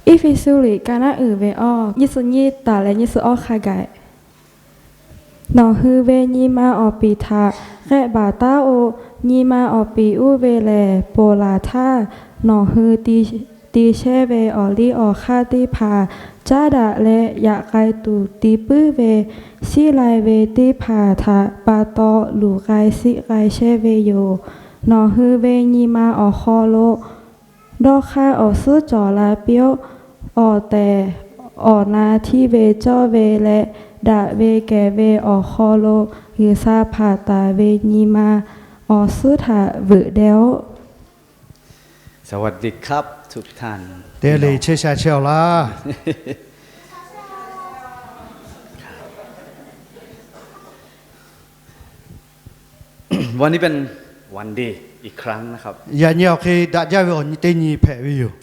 Eˇfeˇsuꞈ liꞈ ka naˉ uiˍ ve awˇ, nyiˇ suhˍ nyiˇ taˍ leh nyiˇ suhˍ awˇ hk'a gaˬ. Nawˬ hui ve nyi ma awˬ piˍ htaꞈ k'ehˆ baˬ taˉ-oˆ. Nyi ma awˬ piˍ uˉ ve lehˬ, ponˬ laˬ htaˇ nawˬ hui ti shehˇ ve awˬ liˇ awˬ hk'aˇ teˇ hpaˍ caˉ daꞈ leh yaꞈ k'ai tuˬ ti puiˉ ve, sheˉ lai ve teˇ hpaˍ htaꞈ pa taw luˬ k'ai sheˆ k'ai shehˇ ve yoˬ. Nawˬ hui ve nyi ma awˬ hk'aw lo dawˇ hk'aˇ awˬ suhˉ cawˬ la piˇ-oˆ. Awˬ tehˬ awˬ na htiˇ ve cawˇ ve leh daꞈ ve kehˬ ve awˬ hk'aw lo G'uiˬsha hpanˍ taˍ ve nyi ma awˬ suhˉ htaꞈ veuꞈ deh-oˆ. สวัสดีครับทุกท่าน Teˇ g'aˇ le le chehˇ sha chehˇ-aw laˇ. วันนี้เป็นวันดีอีกครั้งนะครับ Yaꞈ nyi awˬ hk'e daꞈ jaˇ ve awˬ nyi teˇ nyi hpehꞈ ve yoˬ.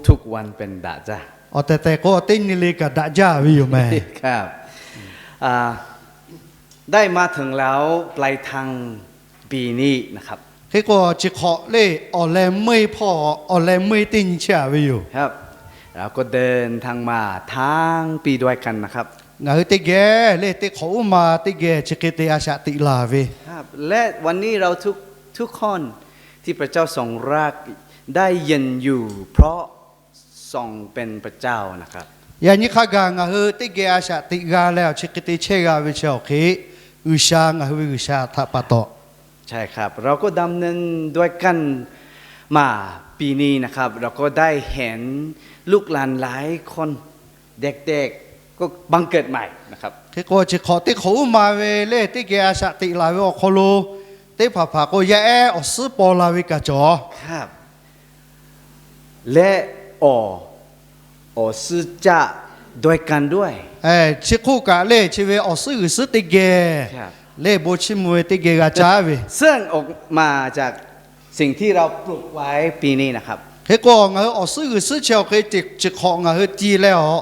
ทุกๆวันเป็นดาจ้า Awˬ tehˬ tehˬ k'o, teˇ nyi le kaꞈ daꞈ jaˇ ve yoˬ meh. ได้มาถึงแล้ว ปลายทางปีนี้นะครับ Hk'e k'o, chi hk'awꞈ le awˬ leh meuˇ hpawˇ awˬ leh meuˇ teˇ nyi chehˇ-a ve yoˬ. เราก็เดินทางมาทั้งปีด้วยกันนะครับ Ngaˬ hui teˇ geh le teˇ hk'awꞈ uˉ ma teˇ geh chi hk'e te a shaꞈ teꞈ laˬ ve. และวันนี้เราทุกทุกคนที่พระเจ้าทรงรักได้ยืนอยู่เพราะ ทรงเป็นพระเจ้านะครับ Yaꞈ nyi hk'a gaˬ ngaˬ hui teˇ geh a shaꞈ teꞈ g'a leh awˬ chi hk'e te chehˇ g'a ve chi awˬ hk'e, G'uiˬsha ngaˬ hui ve G'uiˬsha htaꞈ pa taw. ใช่ครับ เราก็ดำเนินด้วยกันมาปีนี้นะครับ เราก็ได้เห็นลูกหลานหลายคน เด็กๆก็บังเกิดใหม่นะครับ Hk'e k'o, chi hk'awꞈ teˇ hk'awꞈ uˉ ma ve le teˇ geh a shaꞈ teꞈ laˬ ve awˬ hk'aw lo, teˇ hpaˍ hpaˍ k'o yaˇ ehˉ awˬ suhˉ paw la ve kaꞈ cawˬ. และออกออกซื้อจ้าด้วยกันด้วย Chi hk'oˆ kaꞈ le chi ve awˬ suhˉ g'uiˬ suhˉ teˇ geh le bon chiˇ mvuh ve teʼ geh g'a caˉ ve ซึ่งออกมาจากสิ่งที่เราปลูกไว้ปีนี้นะครับ Hk'e k'o, ngaˬ hui awˬ suhˉ g'uiˬ suhˉ chi awˬ hk'e chi hk'awꞈ ngaˬ hui ti leh awˬ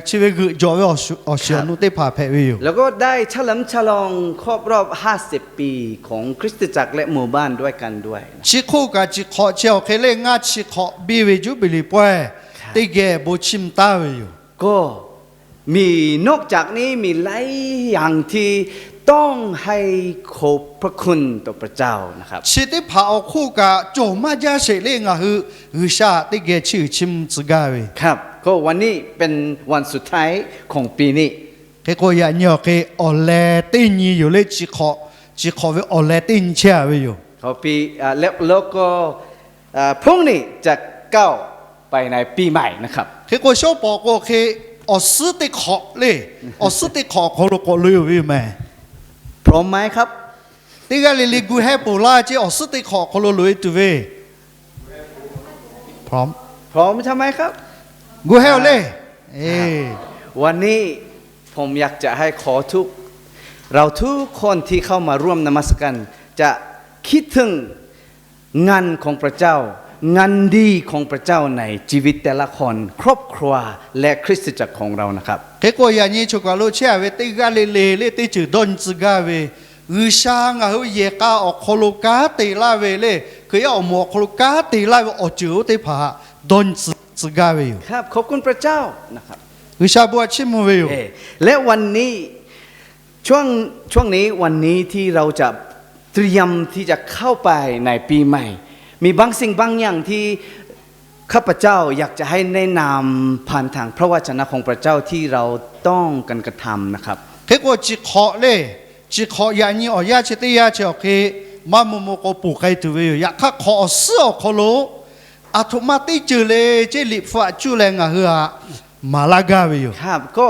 chi ve g'euꞈ jawˬ ve awˬ shiˍ awˬ nu teˇ hpaˍ hpehꞈ ve yoˬ. แล้วก็ได้เฉลิมฉลองครบรอบห้าสิบปีของคริสตจักรและหมู่บ้านด้วยกันด้วย Chi hk'oˆ kaꞈ chi hk'awꞈ chi awˬ hk'e le ngaˇ chi hk'awꞈ biˇ ve Juˇbiˍliˍ pawehˇ teˇ geh bon chiˇ mvuh taˍ ve yoˬ. ก็มีนอกจากนี้มีหลายอย่างที่ต้องให้ขอบพระคุณต่อพระเจ้านะครับ Chi teˇ hpaˍ awˬ hk'oˆ kaꞈ cawˬ maˇ jaˇ sheˍ le ngaˬ hui G'uiˬsha teˇ geh chiˇ uiˍ chiˇ mvuh tcuh gaˇ ve. ครับ ก็วันนี้เป็นวันสุดท้ายของปีนี้ Hk'e k'o, yaꞈ nyi awˬ hk'e awˬ leh teˇ nyi yoˬ le. Chi hk'awꞈ, chi hk'awꞈ ve awˬ leh teˇ nyi chehˇ-a ve yoˬ. ขอปี อ่า แล้วแล้วก็ อ่า พรุ่งนี้จะก้าวไปในปีใหม่ Hk'e k'o, shawˉ pawˍ k'o hk'e awˬ suhˉ teˇ hk'awꞈ le, awˬ suhˉ teˇ hk'awꞈ awˬ hk'aw lo k'awꞈ loꞈ-e ve meh. พร้อมไหมครับ Teˇ g'aˇ le le gu heh ponˬ laˇ ceˇ, awˬ suhˉ teˇ hk'awꞈ awˬ hk'aw lo loꞈ-e tuˬ ve. พร้อมใช่ไหมครับ Gu heh-oˬ le. วันนี้ ผมอยากจะให้ขอทุก เราทุกคนที่เข้ามาร่วมนมัสการ จะคิดถึงงานของพระเจ้า งานดีของพระเจ้าในชีวิตแต่ละคน ครอบครัว และคริสตจักรของเรานะครับ Hk'e k'o, yaꞈ nyi choˬ kaˬ lo chehˇ-a ve teˇ g'aˇ le le le teˇ ceuˬ dawˇ nyi tcuh gaˇ ve, G'uiˬsha ngaˬ hui yehˬ k'a awˬ hk'aw lo kanˉ te laˇ ve le, Hkriꞈ yaˇ awˬ moˍ awˬ hk'aw lo kanˉ te laˇ ve awˬ ceuˬ oˇ teˇ hpaˍ dawˇ nyi tcuh gaˇ ve yoˬ. ขอบคุณพระเจ้านะครับ G'uiˬsha bon chiˇ mvuh ve yoˬ. และวันนี้ ช่วงช่วงนี้วันนี้ที่เราจะเตรียมที่จะเข้าไปในปีใหม่ มีบางสิ่งบางอย่างที่ข้าพเจ้าอยากจะให้แนะนำผ่านทางพระวจนะของพระเจ้าที่เราต้องการกระทำนะครับ Hk'e k'o, chi hk'awꞈ le, chi hk'awꞈ yaꞈ nyi awˬ yanˇ chi teˇ yanˇ chi awˬ hk'e maˇ maw maw k'o ponˬ k'ai tuˬ ve yoˬ. Yaꞈ hk'aˇ hk'awꞈ awˬ suhˉ awˬ hk'aw lo aˬ htoꞈ ma teˇ ceuˬ le ceˇ, Liꞈ hpu aꞈ cuˇ leh ngaˬ hui aꞈ maˍ laˇ gaˇ ve yoˬ. ครับ ก็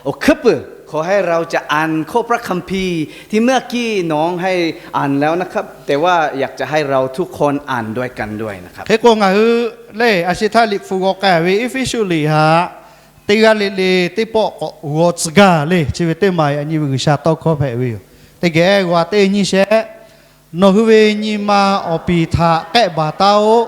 โอ้ คือ ขอให้เราจะอ่านข้อพระคัมภีร์ที่เมื่อกี้น้องให้อ่านแล้วนะครับ แต่ว่าอยากจะให้เราทุกคนอ่านด้วยกันด้วยนะครับ Hk'e k'o, ngaˬ hui le a shi htaˇ Liꞈ hpu g'aw k'ai ve Eˇfeˇsuꞈ liꞈ htaꞈ teˇ g'aˇ le le teˇ pawˆ k'awꞈ g'aw tcuh gaˇ le. Chi ve teˇ maˬ yaꞈ nyi ve G'uiˬsha tawˇ hkawˇ hpehꞈ ve yoˬ. Teˇ geh g'aw teˇ nyi shehˆ. Nawˬ hui ve nyi ma awˬ piˍ htaꞈ k'ehˆ baˬ taˉ-oˆ.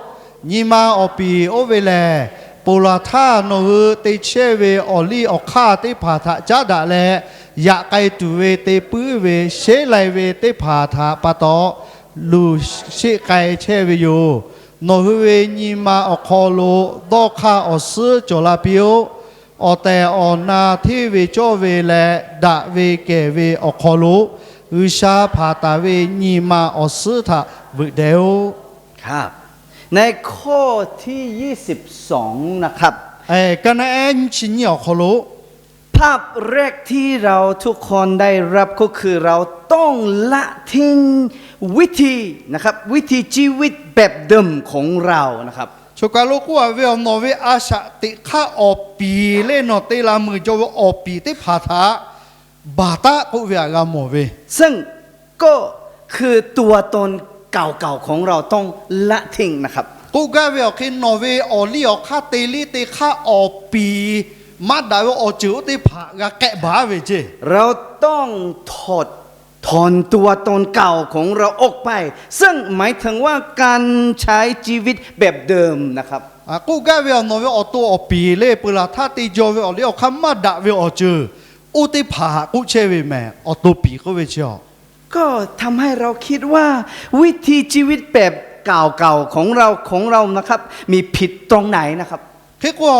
Nyi ma awˬ piˍ oˇ ve lehˬ, ponˬ laˬ htaˇ nawˬ hui te chehˇ ve awˬ liˇ awˬ hk'aˇ teˇ hpaˍ htaꞈ caˉ daꞈ leh, yaꞈ k'ai tuˬ ve te puiˉ ve sheˉ lai ve teˇ hpaˍ htaꞈ pa taw luˬ sheˆ k'ai chehˇ ve yoˬ. Nawˬ hui ve nyi ma awˬ hk'aw lo dawˇ hk'aˇ awˬ suhˉ cawˬ la piˇ-oˆ. Awˬ tehˬ awˬ na hteˇ ve cawˇ ve leh daꞈ ve kehˬ ve awˬ hk'aw lo G'uiˬsha hpanˍ taˍ ve nyi ma awˬ suhˉ htaꞈ veuꞈ deh-oˆ. ในข้อที่ยี่สิบสองนะครับ Ka naˆ ehˉ nyiˇ chi nyiˇ awˬ hk'aw lo ภาพแรกที่เราทุกคนได้รับก็คือเราต้องละทิ้งวิธีนะครับ วิถีชีวิตแบบเดิมของเรานะครับ Choˬ kaˬ lo k'oˆ-a ve, nawˬ ve a shaꞈ teꞈ hk'aˇ awˬ piˍ leh nawˬ te la meuˍ jaw ve awˬ piˍ teˇ hpaˍ htaꞈ baˬ taˉ k'oˆ ve htaꞈ g'a mawˬ ve. ซึ่งก็คือตัวตนเก่าๆของเราต้องละทิ้งนะครับ K'oˆ gaˇ ve awˬ hk'e nawˬ ve awˬ liˇ awˬ hk'aˇ te liˇ te hk'aˇ awˬ piˍ maˇ daꞈ ve awˬ ceuˬ oˇ teˇ hpaˍ g'a k'ehˆ baˬ ve ceˇ. เราต้องถอด ถอนตัวตนเก่าของเราออกไป ซึ่งหมายถึงว่าการใช้ชีวิตแบบเดิมนะครับ K'oˆ gaˇ ve, nawˬ ve awˬ to awˬ piˍ leh peuˬ laˬ htaˇ te jaw ve awˬ liˇ awˬ hk'aˇ maˇ daꞈ ve awˬ ceuˬ oˇ teˇ hpaˍ htaꞈ k'oˆ chehˇ ve mehˍ. Awˬ to piˍ k'oˆ ve chi-a ก็ทำให้เราคิดว่าวิถีชีวิตแบบเก่าๆของเราของเรานะครับมีผิดตรงไหนนะครับ Hk'e k'o,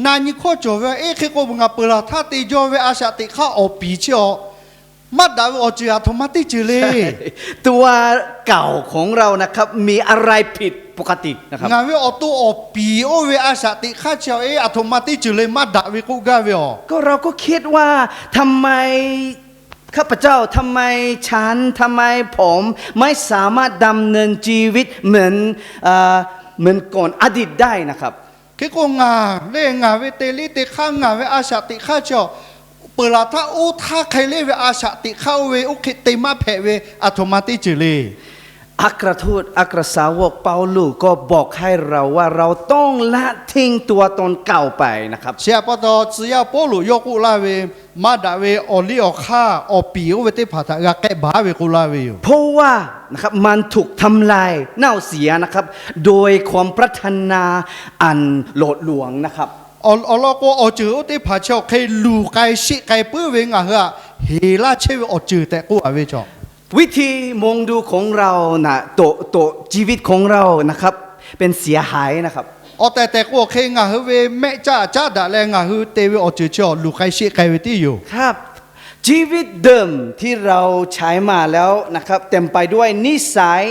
na nyi hkawˇ cawˬ ve, eˉ, hk'e k'o ngaˬ peuˬ laˬ htaˇ te jaw ve a shaꞈ teꞈ hk'aˇ awˬ piˍ chi-a, maˇ daꞈ ve awˬ ceuˬ a htoꞈ ma teˇ ceuˬ le. ตัวเก่าของเรานะครับมีอะไรผิดปกตินะครับ Ngaˬ ve awˬ to awˬ piˍ oˇ ve a shaꞈ teꞈ hk'aˇ chi-a, eˉ, a htoꞈ ma teˇ ceuˬ le maˇ daꞈ ve k'oˆ gaˇ ve-a. ก็เราก็คิดว่าทำไม ข้าพเจ้าทำไมฉันทำไมผมไม่สามารถดำเนินชีวิตเหมือนเอ่อเหมือนก่อนอดีตได้นะครับ Hk'e k'o ngaˬ leh ngaˬ ve te liˇ te hk'aˇ ngaˬ ve a shaꞈ teꞈ hk'aˇ chi-a, peuˬ laˬ htaˇ oˇ htaˇ hk'e le ve a shaꞈ teꞈ hk'aˇ oˇ ve oˇ hk'e te maˇ hpehꞈ ve a htoꞈ ma teˇ ceuˬ le. อัครทูต อัครสาวกเปาโลก็บอกให้เราว่าเราต้องละทิ้งตัวตนเก่าไปนะครับ Chi htaꞈ pa taw tcuh yaˇ Pawˇluꞈ yawˇ k'oˆ laˇ ve, maˇ daꞈ ve awˬ liˇ awˬ hk'aˇ awˬ piˍ oˇ ve teˇ hpaˍ htaꞈ g'a k'ehˆ baˬ ve k'oˆ laˇ ve yoˬ. เพราะว่านะครับมันถูกทำลายเน่าเสียนะครับโดยความปรารถนาอันโลภหลงนะครับ Awˬ lawn k'o awˬ ceuˬ oˇ teˇ hpaˍ chi awˬ hk'e luˬ k'ai sheˆ k'ai puiˉ ve ngaˬ hui htaꞈ heˍ laˇ chehˇ ve awˬ ceuˬ tehꞈ k'oˆ-a ve chaw. วิธีมองดูของเรานะ ตัวตัวชีวิตของเรานะครับ เป็นเสียหายนะครับ Awˬ tehˬ tehˬ k'o awˬ hk'e ngaˬ hui ve mehˆ caˇ caˉ daꞈ leh ngaˬ hui te ve awˬ ceuˬ chi-a luˬ k'ai sheˆ k'ai ve tiˉ yoˬ. ครับ ชีวิตเดิมที่เราใช้มาแล้วนะครับเต็มไปด้วยนิสัย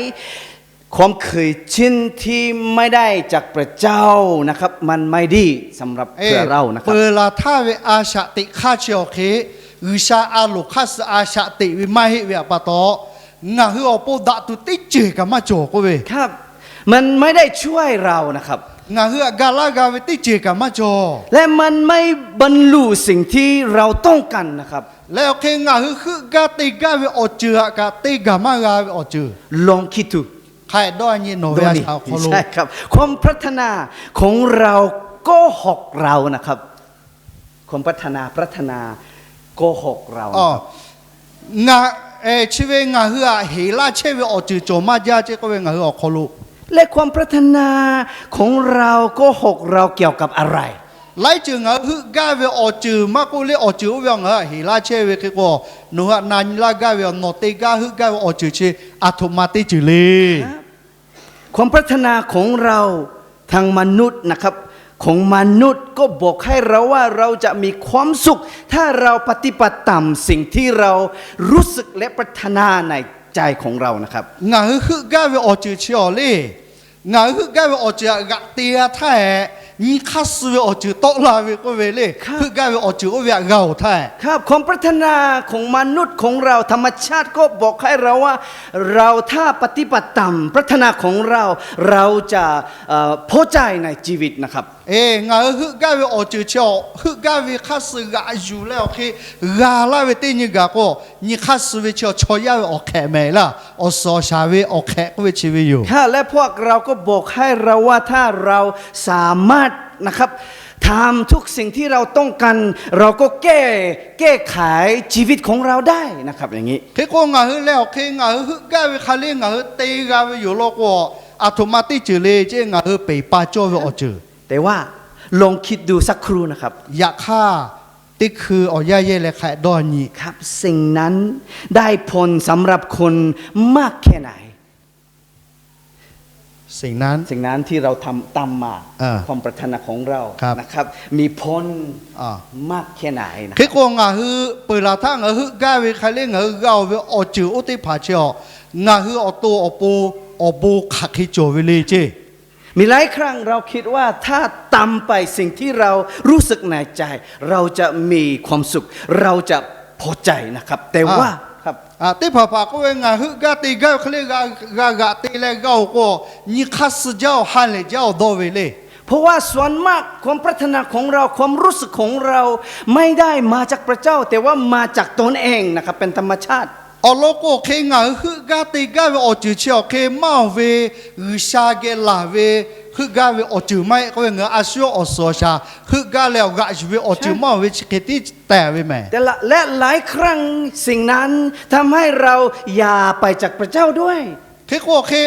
ความเคยชินที่ไม่ได้จากพระเจ้านะครับมันไม่ดีสำหรับตัวเรานะครับ Peuˬ laˬ htaˇ ve a shaꞈ teꞈ hk'aˇ chi awˬ hk'e G'uiˬsha a loˍ hk'aˇ suh a shaꞈ teꞈ ve maˇ heˆ ve htaꞈ pa taw, ngaˬ hui awˬ pon daꞈ tuˬ teˇ ceuˬ kaꞈ maˇ cawˬ k'oˆ ve. ครับ มันไม่ได้ช่วยเรานะครับ Ngaˬ hui htaꞈ ga laˇ g'a ve teˇ ceuˬ kaꞈ maˇ cawˬ. และมันไม่บรรลุสิ่งที่เราต้องการนะครับ Leh awˬ hk'e ngaˬ hui heuˆ gaˇ te gaˇ ve awˬ ceuˬ htaꞈ kaꞈ te gaˬ maˇ g'a ve awˬ ceuˬ. ลองคิดดู Hk'a-ehˍ dawˇ nyi nawˬ ve a shaꞈ awˬ hk'aw lo ใช่ครับ ความปรารถนาของเราโกหกเรานะครับ ความปรารถนาปรารถนาโกหกเรา Ngaˬ, chi ve ngaˬ hui htaꞈ heˍ laˇ chehˇ ve awˬ ceuˬ cawˬ maˇ jaˇ ceˇ k'oˆ ve ngaˬ hui awˬ hk'aw lo. และความปรารถนาของเราโกหกเราเกี่ยวกับอะไร Laiˉ ceuˬ ngaˬ hui heuˆ gaˇ ve awˬ ceuˬ maˇ k'oˆ leh awˬ ceuˬ oˇ ve ngaˬ hui htaꞈ heˍ laˇ chehˇ ve hk'e k'o, nawˬ hui htaꞈ na nyi laˇ gaˇ ve, nawˬ te gaˇ heuˆ gaˇ ve awˬ ceuˬ chi a htoꞈ ma teˇ ceuˬ le. ความปรารถนาของเราทางมนุษย์นะครับ ของมนุษย์ก็บอกให้เราว่าเราจะมีความสุขถ้าเราปฏิบัติตามสิ่งที่เรารู้สึกและปรารถนาในใจของเรานะครับ Ngaˬ hui heuˆ gaˇ ve awˬ ceuˬ chi awˬ le, ngaˬ hui heuˆ gaˇ ve awˬ ceuˬ htaꞈ g'aꞈ te g'a htaˇ hehꞈ, nyi hk'aˇ suh ve awˬ ceuˬ tawˆ la ve k'oˆ ve le. Heuˆ gaˇ ve awˬ ceuˬ oˇ ve htaꞈ g'a-oˬ htaˇ hehꞈ. ครับ ความปรารถนาของมนุษย์ของเรา ธรรมชาติก็บอกให้เราว่า เราถ้าปฏิบัติตามปรารถนาของเรา เราจะเอ่อพอใจในชีวิตนะครับ Eˬ, ngaˬ hui heuˆ gaˇ ve awˬ ceuˬ chi awˬ, heuˆ gaˇ ve hk'aˇ suh g'aꞈ yuˬ leh awˬ hk'e g'a laˇ ve teˇ nyi gaˬ k'o, nyi hk'aˇ suh ve chi awˬ chaw yaˇ ve awˬ hk'ehꞈ mehˍ laˇ, awˬ suhˍ awˬ shaˍ ve awˬ hk'ehꞈ k'oˆ ve chi ve yoˬ. ครับ และพวกเราก็บอกให้เราว่าถ้าเราสามารถนะครับ ทำทุกสิ่งที่เราต้องการ เราก็แก้แก้ไขชีวิตของเราได้นะครับ อย่างนี้ Hk'e k'o ngaˬ hui leh awˬ hk'e ngaˬ hui heuˆ gaˇ ve hk'a le ngaˬ hui te g'a ve yoˬ law k'o, a htoꞈ ma teˇ ceuˬ le ceˇ, ngaˬ hui peˬ pa cawˇ ve awˬ ceuˬ. แต่ว่าลองคิดดูสักครู่นะครับ Yaꞈ hk'aˇ, teˇ hkui awˬ yanˇ yehˇ leh hk'a-ehˍ dawˇ nyi. ครับ สิ่งนั้นได้ผลสำหรับคนมากแค่ไหน สิ่งนั้น สิ่งนั้นที่เราทำ ตามมา อ่า ความปรารถนาของเรา ครับ นะครับ มีผล อ่า มากแค่ไหนนะ Hk'e k'o ngaˬ hui peuˬ laˬ htaˇ ngaˬ hui heuˆ gaˇ ve hk'e le, ngaˬ hui g'a-oˬ ve awˬ ceuˬ oˇ teˇ hpaˍ chi awˬ, ngaˬ hui awˬ to awˬ pon awˬ bon hk'aˬ hk'e cawˬ ve le ceˇ. มีหลายครั้งเราคิดว่าถ้าทำไปสิ่งที่เรารู้สึกในใจ เราจะมีความสุข เราจะพอใจนะครับ แต่ว่า ครับ Teˇ hpaˍ hpaˍ k'oˆ ve, ngaˬ heuˆ gaˇ te gaˇ ve hk'e le, g'a g'aꞈ te leh g'a-oˬ k'o, nyi hk'aˇ suh jaˇ-oˬ, ha lehˬ jaˇ-oˬ dawˇ ve le. เพราะว่าส่วนมากความปรารถนาของเรา ความรู้สึกของเรา ไม่ได้มาจากพระเจ้า แต่ว่ามาจากตนเองนะครับ เป็นธรรมชาติ Awˬ lawn k'o hk'e ngaˬ hui heuˆ gaˇ te gaˇ ve awˬ ceuˬ chi awˬ hk'e maˇ-oˬ ve, G'uiˬsha geh laˬ ve heuˆ gaˇ ve awˬ ceuˬ maˇ heˆ k'oˆ ve, ngaˬ hui a shu yawˇ awˬ suhˍ awˬ shaˍ heuˆ gaˇ leh awˬ g'aꞈ yuˬ ve awˬ ceuˬ maˇ-oˬ ve chi hk'e tiˉ tehꞈ ve mehˬ. และหลายครั้งสิ่งนั้นทำให้เราอย่าไปจากพระเจ้าด้วย Hk'e k'o hk'e,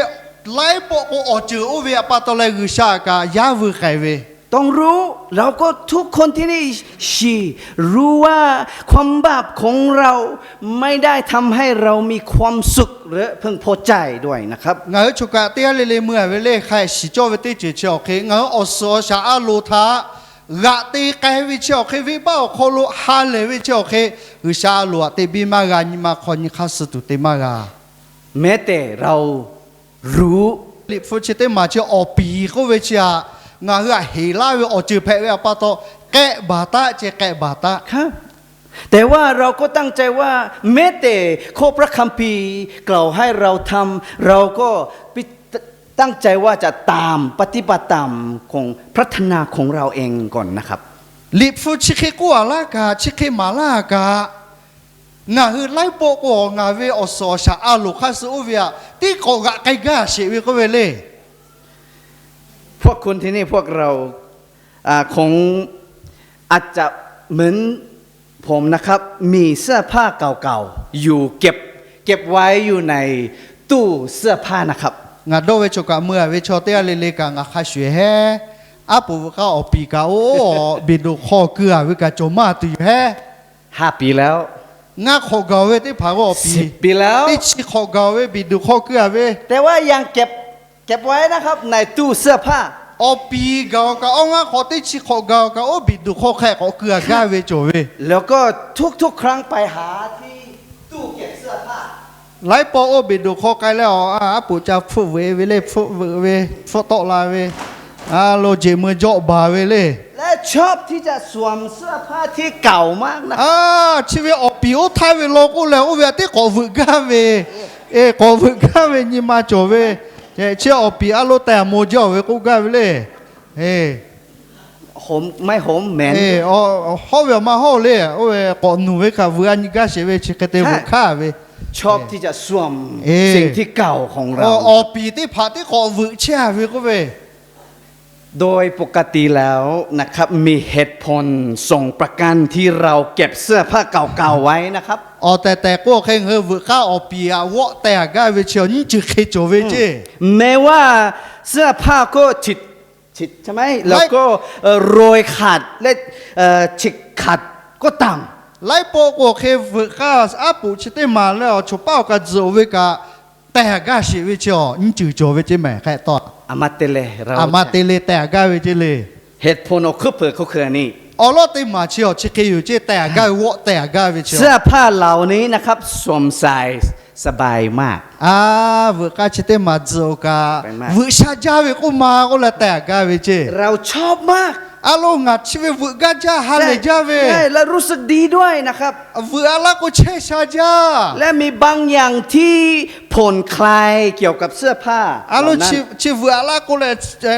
laiˉ pawˆ k'o awˬ ceuˬ oˇ ve pa taw leh G'uiˬsha kaꞈ yaˇ vuiˬ k'ai ve ต้องรู้ เราก็ทุกคนที่นี่ ชี รู้ว่าความบาปของเรา ไม่ได้ทำให้เรามีความสุข หรือพึงพอใจด้วยนะครับ Ngaˬ hui choˬ kaꞈ teˇ g'aˇ le le mui-a ve le, hk'a shiˍ cawˇ ve teˇ ceuˬ chi awˬ hk'e ngaˬ hui awˬ suhˍ awˬ shaˍ a loˍ htaꞈ g'aꞈ te k'ai ve chi awˬ hk'e, venˇbaˆ awˬ hk'aw lo ha lehˬ ve chi awˬ hk'e, G'uiˬsha a loˍ htaꞈ te biˇ maˇ g'a, nyi ma hk'aw nyi hk'aˇ suh tuˬ te maˇ g'a. แม้แต่เรารู้ Liꞈ hpu chi teˇ maˬ chi awˬ piˍ k'oˆ ve chi htaꞈ ngaˬ hui htaꞈ heˍ laˇ ve awˬ ceuˬ hpehꞈ ve pa taw, k'ehˆ baˬ taˉ, ceh k'ehˆ baˬ taˉ. แต่ว่าเราก็ตั้งใจว่า แม้แต่ข้อพระคัมภีร์กล่าวให้เราทำ เราก็ตั้งใจว่าจะตาม ปฏิบัติตามของพระทนาของเราเองก่อนนะครับ Liꞈ hpu chi hk'e k'oˆ-a laˇ kaꞈ, chi hk'e maˍ laˇ kaꞈ, ngaˬ hui laiˉ pawˆ k'o ngaˬ ve awˬ suhˍ awˬ shaˍ a loˍ hk'aˇ suh oˇ ve htaꞈ tiˉ k'awꞈ g'aꞈ k'ai gaˇ sheˍ ve k'oˆ ve le. พวกคุณที่นี่ พวกเรา อ่า คงอาจจะเหมือนผมนะครับ มีเสื้อผ้าเก่าๆ อยู่ เก็บ เก็บไว้อยู่ในตู้เสื้อผ้านะครับ Ngaˬ dawˇ ve choˬ kaꞈ mui-a ve chaw teˇ g'aˇ le le kaꞈ ngaˬ hk'a shuˍ hehˉ, aˉ poꞈ veuꞈ k'aˇ awˬ piˍ kaꞈ oˇ beˬ doˬ hk'aw keu-a ve kaꞈ cawˬ maˇ tuˬ yoˬ hehˉ. ห้าปีแล้ว Ngaˇ hk'awꞈ gaˬ-oˬ ve teˇ hpaˍ k'o awˬ piˍ, สิบปีแล้ว teˇ chi hk'awꞈ gaˬ-oˬ ve beˬ doˬ hk'aw keu-a ve. แต่ว่ายังเก็บ เก็บไว้นะครับ ในตู้เสื้อผ้า Awˬ piˍ gaˬ-oˬ kaꞈ, awˇ ngaˇ hk'awꞈ teˇ chi hk'awꞈ gaˬ-oˬ kaꞈ, oˇ beˬ doˬ hk'aw hk'a k'awꞈ keu-a gaˇ ve cawˬ ve. แล้วก็ทุกๆ ครั้งไปหาที่ ตู้เก็บเสื้อผ้า Laiˉ pawˆ oˇ beˬ doˬ hk'aw k'ai leh awˬ, aˉ poꞈ ca hpfuhˆ veuꞈ ve le, hpfuhˆ veuꞈ ve, hpfuhˆ tawˆ la ve, a lo jeˬ mui jawˆ baˬ ve le. และชอบที่จะสวมเสื้อผ้าที่เก่ามากนะ Chi ve awˬ piˍ oˇ htaˇ ve law k'oˆ leh, oˇ ve htaꞈ tiˉ k'awꞈ veuꞈ gaˇ ve, k'awꞈ veuꞈ gaˇ ve nyi ma cawˬ ve. Chi awˬ piˍ a lo tehˬ maw jaˇ-oˬ ve k'oˆ gaˇ ve le. ไม่หอมเหม็น Hawˉ ve awˬ ma hawˉ le, oˇ ve k'awꞈ nuˬ ve kaꞈ veuꞈ-a nyi gaˇ sheˍ ve, chi hk'e te veuꞈ hkanˇ ve. ชอบที่จะสวมสิ่งที่เก่าของเรา Awˬ piˍ teˇ hpaˍ tiˉ k'awꞈ veuꞈ chehˇ-a ve k'oˆ ve. โดยปกติแล้วนะครับ มีเหตุผลสองประการที่เราเก็บเสื้อผ้าเก่าๆไว้นะครับ Awˬ tehˬ tehˬ k'oˆ hk'e ngaˬ hui veuꞈ k'aˇ awˬ piˍ htaꞈ g'awˆ teh-a gaˇ ve chi awˬ nyiˇ ceuˬ hk'e cawˬ ve ceˇ. แม้ว่าเสื้อผ้าก็ ฉีก ใช่ไหม แล้วก็ รอยขาด และ ฉีกขาดก็ตาม Laiˉ pawˆ k'o hk'e veuꞈ k'aˇ aˉ poꞈ chi teˇ maˬ leh awˬ choˬ paˉ awˬ kaꞈ tzuhꞈ-oˬ ve kaꞈ, teh-a gaˇ sheˍ ve chi awˬ nyiˇ ceuˬ cawˬ ve ceˇ mehˬ hk'e taw. อาจจะไม่เต็ม แต่ เต็ม แต่ แต่ Awˬ ma te le tehˬ-a gaˇ ve ceˇ le. เหตุผลของ คือเผื่อเขาคืออันนี้ Awˬ lawˉ teˇ maˬ chi awˬ chi hk'e yoˬ ceˇ, teh-a gaˇ ve, g'awˆ teh-a gaˇ ve chi. เสื้อผ้าเหล่านี้นะครับ สวมใส่สบายมาก A, veuꞈ k'aˇ chi teˇ maˬ tzuhꞈ-oˬ kaꞈ, veuꞈ sha jaˇ ve k'oˆ ma k'oˆ leh teh-a gaˇ ve ceˇ. เราชอบมาก A lo, ngaˬ chi ve veuꞈ gaˇ jaˇ, ha lehˬ jaˇ ve. ใช่ และรู้สึกดีด้วยนะครับ Veuꞈ-a laˇ k'o chehˇ sha jaˇ. และมีบางอย่างที่ผ่อนคลายเกี่ยวกับเสื้อผ้า A lo, chi veuꞈ-a laˇ k'o leh,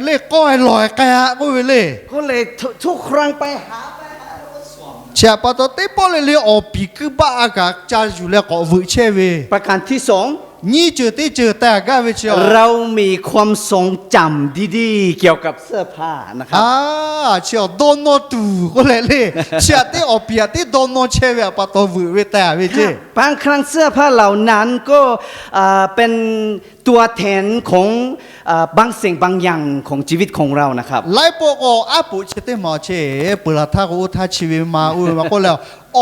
le k'awˇ-e lawˬ-e k'ai-a k'oˆ ve le. ก็เลยทุกครั้งไปหา ไปหา แล้วก็สวม Chi htaꞈ pa taw teˇ pawˆ le le awˬ piˍ kuiˇ baˆ-a kaꞈ ca yuˬ leh k'awꞈ veuꞈ chehˇ ve. ประการที่สอง Nyiˇ ceuˬ teˇ ceuˬ teh-a gaˇ ve chi, เรามีความทรงจำดีๆเกี่ยวกับเสื้อผ้านะครับ A, chi awˬ dawˇ nawˇ tuˬ k'oˆ leh le. Chi htaꞈ teˇ awˬ piˍ htaꞈ teˇ dawˇ nawˇ chehˇ ve htaꞈ pa taw veuꞈ ve teh-a ve ceˇ. บางครั้งเสื้อผ้าเหล่านั้นก็ อ่า เป็นตัวแทนของ อ่า บางสิ่งบางอย่างของชีวิตของเรานะครับ Laiˉ pawˆ k'o aˉ poꞈ chi teˇ maˬ awˬ cheˇ peuˬ laˬ htaˇ k'o oˇ htaˇ chi ve ma oˇ ve ma k'oˆ leh,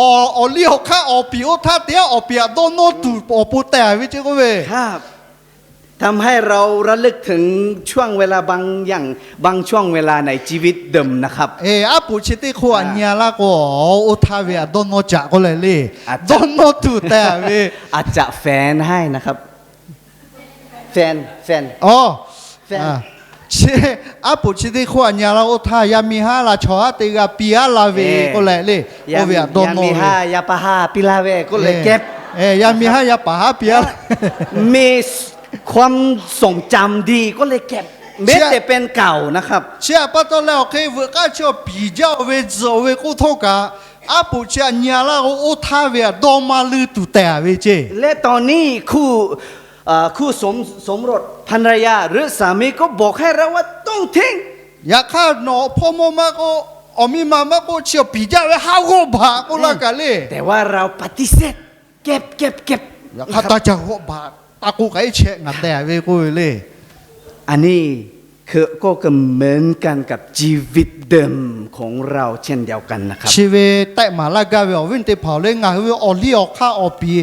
awˬ liˇ awˬ hk'aˇ awˬ piˍ oˇ htaˇ teˇ g'aˇ awˬ piˍ htaꞈ dawˇ nawˇ tuˬ awˬ pon teh-a ve ceˇ k'oˆ ve. ทำให้เราระลึกถึงช่วงเวลาบางอย่าง บางช่วงเวลาในชีวิตเดิมนะครับ Eˬ, aˉ poꞈ chi teˇ hk'oˆ htaꞈ nyi-a laˇ k'o, oˇ htaˇ ve htaꞈ dawˇ nawˇ caꞈ k'oˆ leh le. Dawˇ nawˇ tuˬ tehˬ ve, อาจจะแฟนให้นะครับ แฟน แฟน Aˉ poꞈ chi teˇ hk'oˆ htaꞈ nyi-a laˇ, oˇ htaˇ yaˇ miˇ haˉ la chaw haˉ teˇ g'aˇ piˇ-a laˇ ve k'oˆ leh le. Oˇ ve htaꞈ dawˇ nawˇ ve, yaˇ miˇ haˉ yaˇ paˍ haˉ piˇ-a laˇ ve k'oˆ leh, ความทรงจำดี ก็เลยเก็บ แม้แต่เป็นเก่านะครับ Chi htaꞈ pa taw leh awˬ hk'e veuꞈ k'aˇ chi awˬ piˍ jaˇ-oˬ ve tzuhꞈ-oˬ ve k'oˆ htawˇ kaꞈ, aˉ poꞈ chi htaꞈ nyi-a laˇ k'o, oˇ htaˇ ve htaꞈ dawˇ maˇ leuˇ tuˬ tehˬ-a ve ceˇ. และตอนนี้คู่ เอ่อ คู่สม สมรส ภรรยาหรือสามีก็บอกให้เราว่าต้องทิ้ง Yaꞈ hk'aˇ nawˬ hpawˇ mawˇ maˇ k'oˆ, awˬ miˇ ma maˇ k'oˆ, chi awˬ piˍ jaˇ ve haˉ g'awˇ baˬ k'oˆ laˇ kaꞈ le. แต่ว่าเราปฏิเสธ เก็บ เก็บ เก็บ Yaꞈ hk'aˇ taˇ ca g'awˆ baˬ, taˇ k'oˆ kaꞈ iˉ chehˇ ngaˬ tehˬ ve k'oˆ ve le. อันนี้คือก็เหมือนกันกับชีวิตเดิมของเราเช่นเดียวกันนะครับ Chi ve tehˆ maˍ laˇ gaˇ ve awˬ viˉ teˇ hpaˍ le, ngaˬ hui ve awˬ liˇ awˬ hk'aˇ awˬ piˍ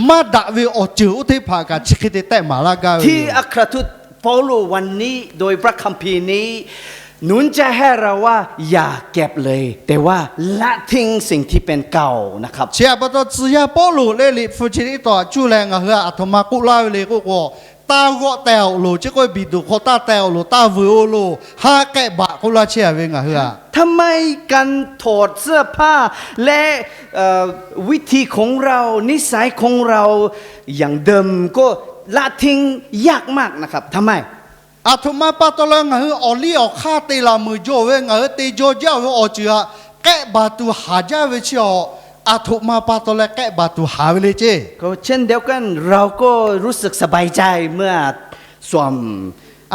maˇ daꞈ ve awˬ ceuˬ oˇ teˇ hpaˍ kaꞈ chi hk'e te tehˆ maˍ laˇ gaˇ ve. ที่อัครทูตเปาโลวันนี้โดยพระคัมภีร์นี้ หนุนใจให้เราว่าอย่าเก็บเลย แต่ว่าละทิ้งสิ่งที่เป็นเก่านะครับ Chi htaꞈ pa taw tcuh yaˇ Pawˇluꞈ leh liꞈ hpu chi teˇ taw htaꞈ cuˇ leh ngaˬ hui htaꞈ aˬ htoꞈ ma k'oˆ laˇ ve le k'oˆ k'o, taˇ g'awˆ teh-oˬ loˬ, chi k'oˆ ve biˬ duˬ hk'aw taˇ teh-oˬ loˬ, taˇ vuiˬ-oˬ loˬ, haˉ k'ehˆ baˬ k'oˆ laˇ chehˇ-a ve ngaˬ hui htaꞈ. ทำไมการถอดเสื้อผ้าและ เอ่อ วิถีของเรา นิสัยของเรา อย่างเดิมก็ละทิ้งยากมากนะครับ ทำไม Aˬ htoꞈ ma pa taw leh ngaˬ hui awˬ liˇ awˬ hk'aˇ te laˬ meuˍ jaw ve, ngaˬ hui te jaw jaˇ-oˬ ve awˬ ceuˬ htaꞈ k'ehˆ baˬ tuˬ haˍ jaˇ ve chi awˬ, aˬ htoꞈ ma pa taw leh k'ehˆ baˬ tuˬ haˍ ve le ceˇ. ก็เช่นเดียวกัน เราก็รู้สึกสบายใจเมื่อสวม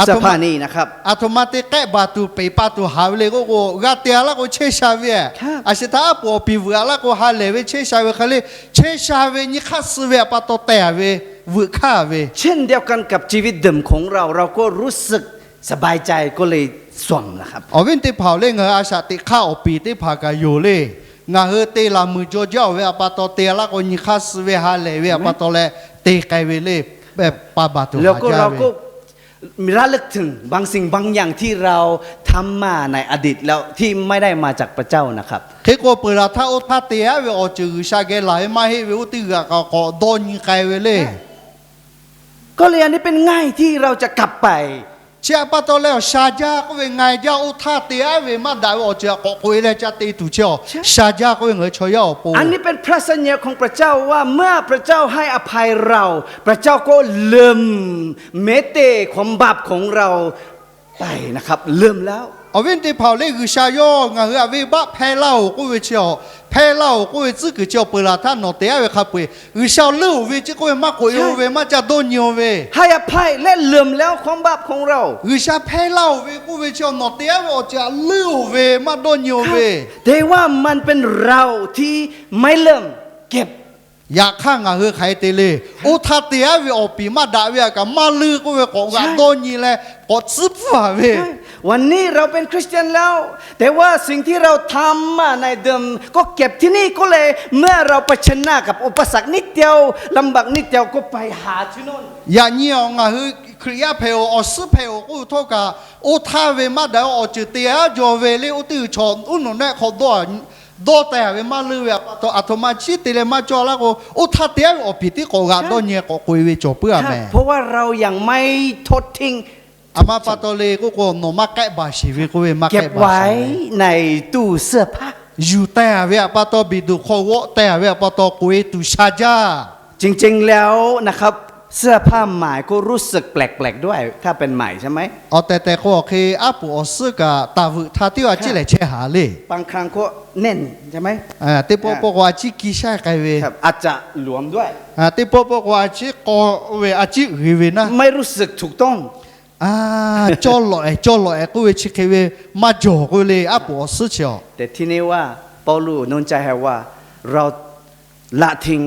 เสื้อผ้า Aˬ htoꞈ ma, aˬ htoꞈ ma te k'ehˆ baˬ tuˬ peˬ pa tuˬ haˍ ve le k'oˆ k'o, g'a te-a laˇ k'o chehˇ sha ve, aˬ shi htaˇ aˉ poꞈ awˬ piˍ vuiˬ-a laˇ k'o ha lehˬ ve chehˇ sha ve hk'e le, chehˇ sha ve nyi hk'aˇ suh ve htaꞈ pa taw teh-a ve, vuiˬ hkanˇ ve เช่นเดียวกันกับชีวิตเดิมของเรา เราก็รู้สึกสบายใจ ก็เลยสวมนะครับ Awˬ viˉ teˇ hpaˍ-oˬ le, ngaˬ hui a shaꞈ teꞈ hk'aˇ awˬ piˍ teˇ hpaˍ kaꞈ yoˬ le. Ngaˬ hui te laˬ meuˍ jaw jaˇ-oˬ ve htaꞈ pa taw te-a laˇ k'o nyi hk'aˇ suh ve ha lehˬ ve htaꞈ pa taw leh te k'ai ve le, pa baˬ tuˬ haˍ jaˇ ve ระลึกถึงบางสิ่งบางอย่างที่เราทำมาในอดีตแล้วที่ไม่ได้มาจากพระเจ้านะครับ Hk'e k'o peuˬ laˬ htaˇ oˇ htaˇ te-a ve awˬ ceuˬ G'uiˬsha geh laˬ ve maˇ heˆ ve oˇ teˇ g'aˇ kaꞈ k'awꞈ dawˇ nyi k'ai ve le. ก็เลยอันนี้เป็นง่ายที่เราจะกลับไป Chi htaꞈ pa taw leh awˬ sha jaˇ k'oˆ ve, nga jaˇ, oˇ htaˇ te-a ve maˇ daꞈ ve awˬ ceuˬ htaꞈ k'awꞈ k'oꞈ-e leh ca te tuˬ chi awˬ sha jaˇ k'oˆ ve ngaˬ hui chaw yaˇ awˬ pon อันนี้เป็นพระสัญญาของพระเจ้าว่าเมื่อพระเจ้าให้อภัยเรา พระเจ้าก็ลืม แม้แต่ความบาปของเราไปนะครับ ลืมแล้ว Awˬ viˉ teˇ hpaˍ-oˬ le, G'uiˬsha yawˇ ngaˬ hui htaꞈ venˇbaˆ hpehˇ laˇ-oˬ k'oˆ ve chi awˬ, hpehˇ laˇ-oˬ k'oˆ ve tcuhˉ kuiˬ chi awˬ peuˬ laˬ htaˇ nawˬ te-a ve hk'a peu-eˬ G'uiˬsha leuˆ-oˬ ve chi k'oˆ ve maˇ k'oꞈ-e-o ve, maˇ ca dawˇ nyi-o ve. ให้อภัยและลืมแล้วความบาปของเรา G'uiˬsha hpehˇ laˇ-oˬ ve k'oˆ ve chi nawˬ te-a ve awˬ ceuˬ htaꞈ leuˆ-oˬ ve, maˇ dawˇ nyi-o ve. แต่ว่ามันเป็นเราที่ไม่เริ่มเก็บ Yaꞈ hk'aˇ ngaˬ hui hk'aˬ hk'e te le, oˇ htaˇ te-a ve awˬ piˍ maˇ daꞈ ve htaꞈ kaꞈ maˇ leuˆ k'oˆ ve k'awꞈ g'aꞈ dawˇ nyi leh k'awꞈ tcuhˉ pfuhˇ-a ve. วันนี้เราเป็นคริสเตียนแล้ว แต่ว่าสิ่งที่เราทำมาในเดิมก็เก็บที่นี่ก็เลย เมื่อเราเผชิญหน้ากับอุปสรรคนิดเดียว ลำบากนิดเดียวก็ไปหาที่โน่น Yaꞈ nyi awˬ ngaˬ hui Hkriꞈ yaˇ hpehꞈ-oˬ, awˬ suhˉ hpehꞈ-oˬ k'oˆ ve htawˇ kaꞈ, oˇ htaˇ ve maˇ daꞈ ve awˬ ceuˬ te-a jaw ve le, oˇ teˇ g'uiˬ chaw uˉ nawˬ nehˆ hk'aw dawˇ taˍ ve maˇ leuˆ ve htaꞈ pa taw, aˬ htoꞈ ma chiˉ te leh maˇ cawˇ laˇ k'o, oˇ htaˇ te-a ve awˬ piˍ tiˉ k'awꞈ g'aꞈ dawˇ nyi k'awꞈ k'oꞈ-e ve cawˬ puiˉ-a mehˍ. เพราะว่าเรายังไม่ทอดทิ้ง Aˬ ma pa taw le k'oˆ k'o, nawˬ maˇ k'ehˆ baˬ sheˍ ve k'oˆ ve maˇ k'ehˆ baˬ sheˍ ve. เก็บไว้ในตู้เสื้อผ้า Yuˬ teh-a ve htaꞈ pa taw, biˬ duˬ hk'aw g'awˆ teh-a ve htaꞈ pa taw k'oꞈ-e tuˬ sha jaˇ. จริงๆแล้วนะครับ เสื้อผ้าใหม่ก็รู้สึกแปลกๆด้วย ถ้าเป็นใหม่ใช่ไหม Awˬ tehˬ tehˬ k'o, awˬ hk'e aˉ poꞈ awˬ suhˉ kaꞈ taˍ veuꞈ htaˇ tiˉ a ciˉ lehˬ chehˇ haˍ le. บางครั้งก็แน่นใช่ไหม Teˇ pawˆ pawˆ k'o a ciˉ ki shaiˇ k'ai ve, อาจจะหลวมด้วย Teˇ pawˆ pawˆ k'o a ciˉ k'aw ve, a ciˉ uiˍ ve naˉ. ไม่รู้สึกถูกต้อง Cawˇ lawꞈ-ehˍ, cawˇ lawꞈ-ehˍ k'oˆ ve chi hk'e ve maˇ jawˬ k'oˆ ve le, aˉ poꞈ awˬ suhˉ chi awˬ. แต่ที่นี่ว่า เปาโลหนุนใจให้ว่า เราละทิ้ง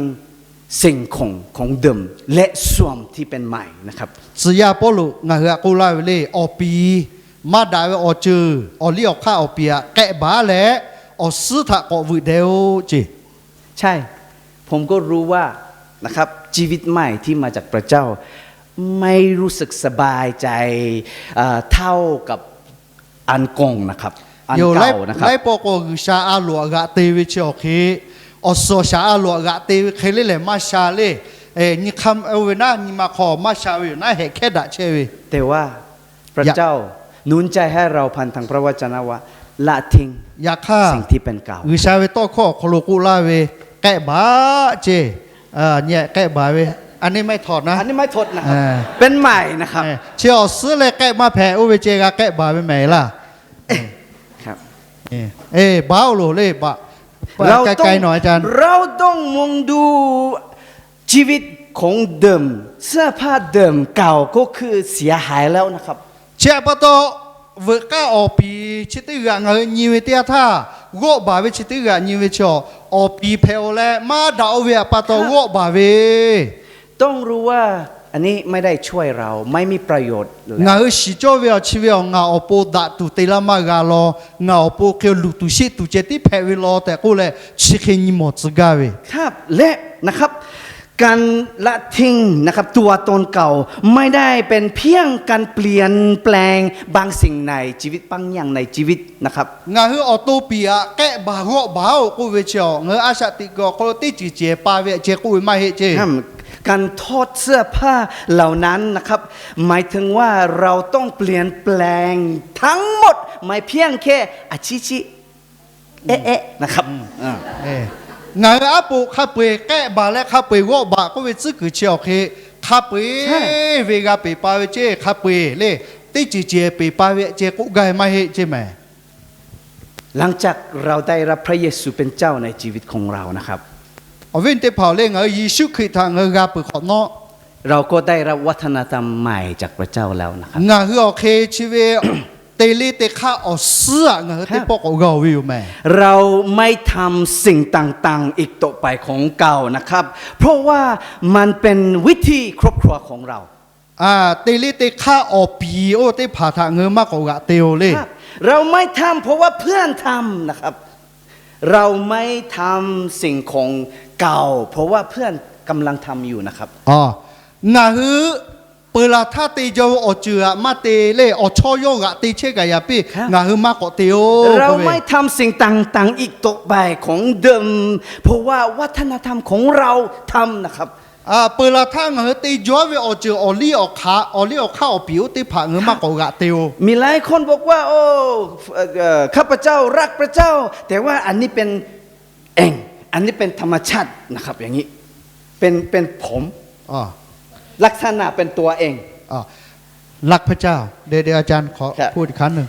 สิ่งของของเดิมและสวมที่เป็นใหม่นะครับ Tcuh yaˇ Pawˇluꞈ ngaˬ hui htaꞈ k'oˆ laˇ ve le, awˬ piˍ maˇ daꞈ ve awˬ ceuˬ, awˬ liˇ awˬ hk'aˇ awˬ piˍ htaꞈ k'ehˆ baˬ leh, awˬ suhˉ htaꞈ k'awꞈ veuꞈ deh-oˆ ceˇ. ใช่ ผมก็รู้ว่านะครับ ชีวิตใหม่ที่มาจากพระเจ้า ไม่รู้สึกสบายใจ เอ่อ เท่ากับอันเก่านะครับ อันเก่านะครับ Yoˬ, laiˉ pawˆ k'o G'uiˬsha a loˍ htaꞈ g'aꞈ te ve chi awˬ hk'e, awˬ suhˍ awˬ shaˍ a loˍ htaꞈ g'aꞈ te ve hk'e le lehˬ maˇ sha le. Nyi hk'aˇ oˇ ve naˉ nyi ma hk'aw maˇ sha ve yoˬ naˉ hehꞈ hkehˉ daꞈ chehˇ ve. แต่ว่าพระเจ้าหนุนใจให้เราผ่านทางพระวจนะว่า ละทิ้ง Yaꞈ hk'aˇ, สิ่งที่เป็นเก่า G'uiˬsha ve tawˇ hkawˇ awˬ hk'aw lo k'oˆ laˇ ve, k'ehˆ baˬ ceˇ. Nyi k'ehˆ baˬ ve, a nehˉ maiˇ htawꞈ naˉ, a nehˉ maiˇ htawꞈ naˉ, เป็นใหม่นะครับ chi awˬ suhˉ leh k'ehˆ maˇ hpehꞈ oˇ ve ceh g'a k'ehˆ baˬ ve mehˍ laˇ. เราต้อง เราต้องมองดูชีวิตของเดิม เสื้อผ้าเดิมเก่าก็คือเสียหายแล้วนะครับ Chi htaꞈ pa taw, veuꞈ k'aˇ awˬ piˍ chi teˇ g'aꞈ ngaˬ hui nyi ve teˇ yanˇ htaˇ, g'awˆ baˬ ve chi teˇ g'aꞈ nyi ve chi awˬ piˍ hpehꞈ-oˬ leh maˇ daꞈ-o ve htaꞈ pa taw g'awˆ baˬ ve ต้องรู้ว่า อันนี้ไม่ได้ช่วยเรา ไม่มีประโยชน์ Ngaˬ hui shiˍ cawˇ ve awˬ chi ve awˬ ngaˬ awˬ pon daꞈ tuˬ te laˇ maˇ g'a law, ngaˬ awˬ pon hk'e luˬ tuˬ sheˆ tuˬ ceh tiˉ hpehꞈ ve law tehꞈ k'oˆ leh, chi hk'e nyi mawˬ tcuh gaˇ ve และนะครับ การละทิ้งนะครับ ตัวตนเก่า ไม่ได้เป็นเพียงการเปลี่ยนแปลงบางสิ่งในชีวิต บางอย่างในชีวิตนะครับ Ngaˬ hui awˬ to piˍ htaꞈ k'ehˆ baˬ g'awˆ baˬ-oˬ k'oˆ ve chi awˬ, ngaˬ hui a shaꞈ teꞈ kuiˬ awˬ hk'aw lo teˇ ceuˬ cehˬ pa ve ceh k'oˆ ve maˇ heˆ ceˇ. การถอดเสื้อผ้าเหล่านั้นนะครับ หมายถึงว่าเราต้องเปลี่ยนแปลงทั้งหมด ไม่เพียงแค่อาชีพ Ngaˬ hui aˉ poꞈ hk'a peu-eˬ k'ehˆ baˬ leh hk'a peu-eˬ g'awˆ baˬ k'oˆ ve tcuhˉ kuiˬ chi awˬ hk'e, hk'a peu-eˬ ve g'a peˬ pa ve ceˇ, hk'a peu-eˬ le, teˇ ceuˬ cehˬ peˬ pa ve ceh k'oˆ gaˇ ve maˇ heˆ ceˇ mehˍ. หลังจากเราได้รับพระเยซูเป็นเจ้าในชีวิตของเรานะครับ Awˬ viˉ teˇ hpaˍ-oˬ le, ngaˬ hui Yeˍsuˆ Hkriꞈ htaꞈ ngaˬ hui g'a peuˬ hk'awꞈ nawˉ, เราก็ได้รับวัฒนธรรมใหม่จากพระเจ้าแล้วนะครับ Ngaˬ hui awˬ hk'e chi ve te le te hk'aˇ awˬ suhˉ-aꞈ ngaˬ hui teˇ pawˆ k'awꞈ g'a-oˬ ve yoˬ mehˍ. เราไม่ทำสิ่งต่างๆอีกต่อไปของเก่านะครับ เพราะว่ามันเป็นวิถีครอบครัวของเรา Te le te hk'aˇ awˬ piˍ oˇ teˇ hpaˍ htaꞈ ngaˬ hui maˇ k'awꞈ g'aꞈ te-oˬ le. เราไม่ทำเพราะว่าเพื่อนทำนะครับ เราไม่ทำสิ่งของเก่าเพราะว่าเพื่อนกำลังทำอยู่นะครับ Ngaˬ hui peuˬ laˬ htaˇ te jaw ve awˬ ceuˬ htaꞈ maˇ te le, awˬ chawˇ yawˇ g'aꞈ te chehˇ kaꞈ yaꞈ piˇ ngaˬ hui maˇ k'awꞈ te-oˬ. เราไม่ทำสิ่งต่างๆอีกต่อไปของเดิม เพราะว่าวัฒนธรรมของเราทำนะครับ Peuˬ laˬ htaˇ ngaˬ hui te jaw ve awˬ ceuˬ awˬ liˇ awˬ hk'aˇ, awˬ liˇ awˬ hk'aˇ awˬ piˍ oˇ teˇ hpaˍ ngaˬ hui maˇ k'awꞈ g'aꞈ te-oˬ. มีหลายคนบอกว่า โอ้ เอ่อ ข้าพเจ้ารักพระเจ้า แต่ว่าอันนี้เป็นเอง อันนี้เป็นธรรมชาตินะครับ อย่างนี้ เป็น เป็นผม ลักษณะเป็นตัวเอง รักพระเจ้า เดี๋ยว เดี๋ยวอาจารย์ขอพูดอีกครั้งหนึ่ง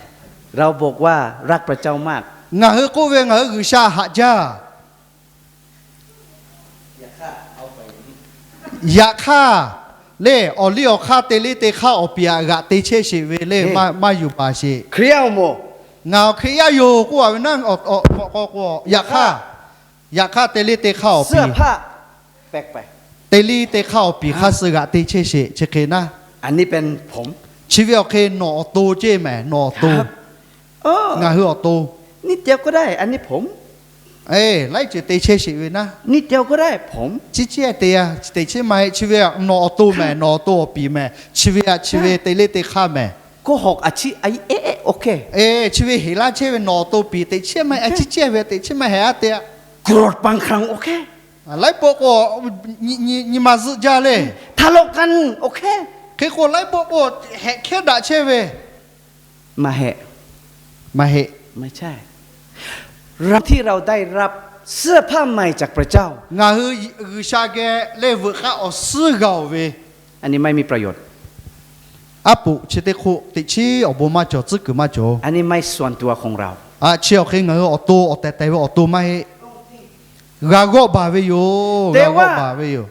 เราบอกว่ารักพระเจ้ามาก Ngaˬ hui k'oˆ ve ngaˬ hui G'uiˬsha haꞈ jaˇ. Yaꞈ hk'aˇ, le, awˬ liˇ awˬ hk'aˇ te le te hk'aˇ awˬ piˍ htaꞈ g'aꞈ te chehˇ sheˍ ve le, maˇ yuˬ baˬ sheˍ. Ngaˬ awˬ Hkriꞈ yaˇ yoˬ k'oˆ a ve naˉ, yaꞈ hk'aˇ, yaꞈ hk'aˇ te le te hk'aˇ awˬ piˍ, te le te hk'aˇ awˬ piˍ hk'aˇ suh g'aꞈ te chehˇ sheˍ chi hk'e naˉ. Chi ve awˬ hk'e nawˬ awˬ to ceˇ mehˍ, nawˬ awˬ to, ngaˬ hui awˬ to. Laiˉ ceuˬ te chehˇ sheˍ ve naˉ. Chi ciˉ te, teꞈ chiˉ maˇ heˆ. Chi ve nawˬ awˬ to mehˍ, nawˬ awˬ to awˬ piˍ mehˍ. Chi ve aꞈ chi ve te le te hk'aˇ mehˍ. Chi ve heˍ laˇ chehˇ ve nawˬ awˬ to piˍ teꞈ chiˉ maˇ heˆ, a ciˉ ciˉ ve teꞈ chiˉ maˇ heˆ a te. Laiˉ pawˆ k'o nyi ma zuhˆ jaˇ le. Hk'e k'o laiˉ pawˆ k'o hehꞈ hkehˉ daꞈ chehˇ ve ไม่ใช่ Ngaˬ hui G'uiˬsha geh leh veuꞈ k'aˇ awˬ suhˉ g'a-oˬ ve, aˉ poꞈ chi teˇ hk'oˆ teꞈ chiˉ awˬ bon maˇ cawˬ, tcuhˉ kuiˬ maˇ cawˬ. Chi awˬ hk'e ngaˬ hui awˬ to awˬ tehˬ tehˬ ve awˬ to maˇ heˆ. G'a g'awˆ baˬ ve yoˬ, g'a g'awˆ baˬ ve yoˬ.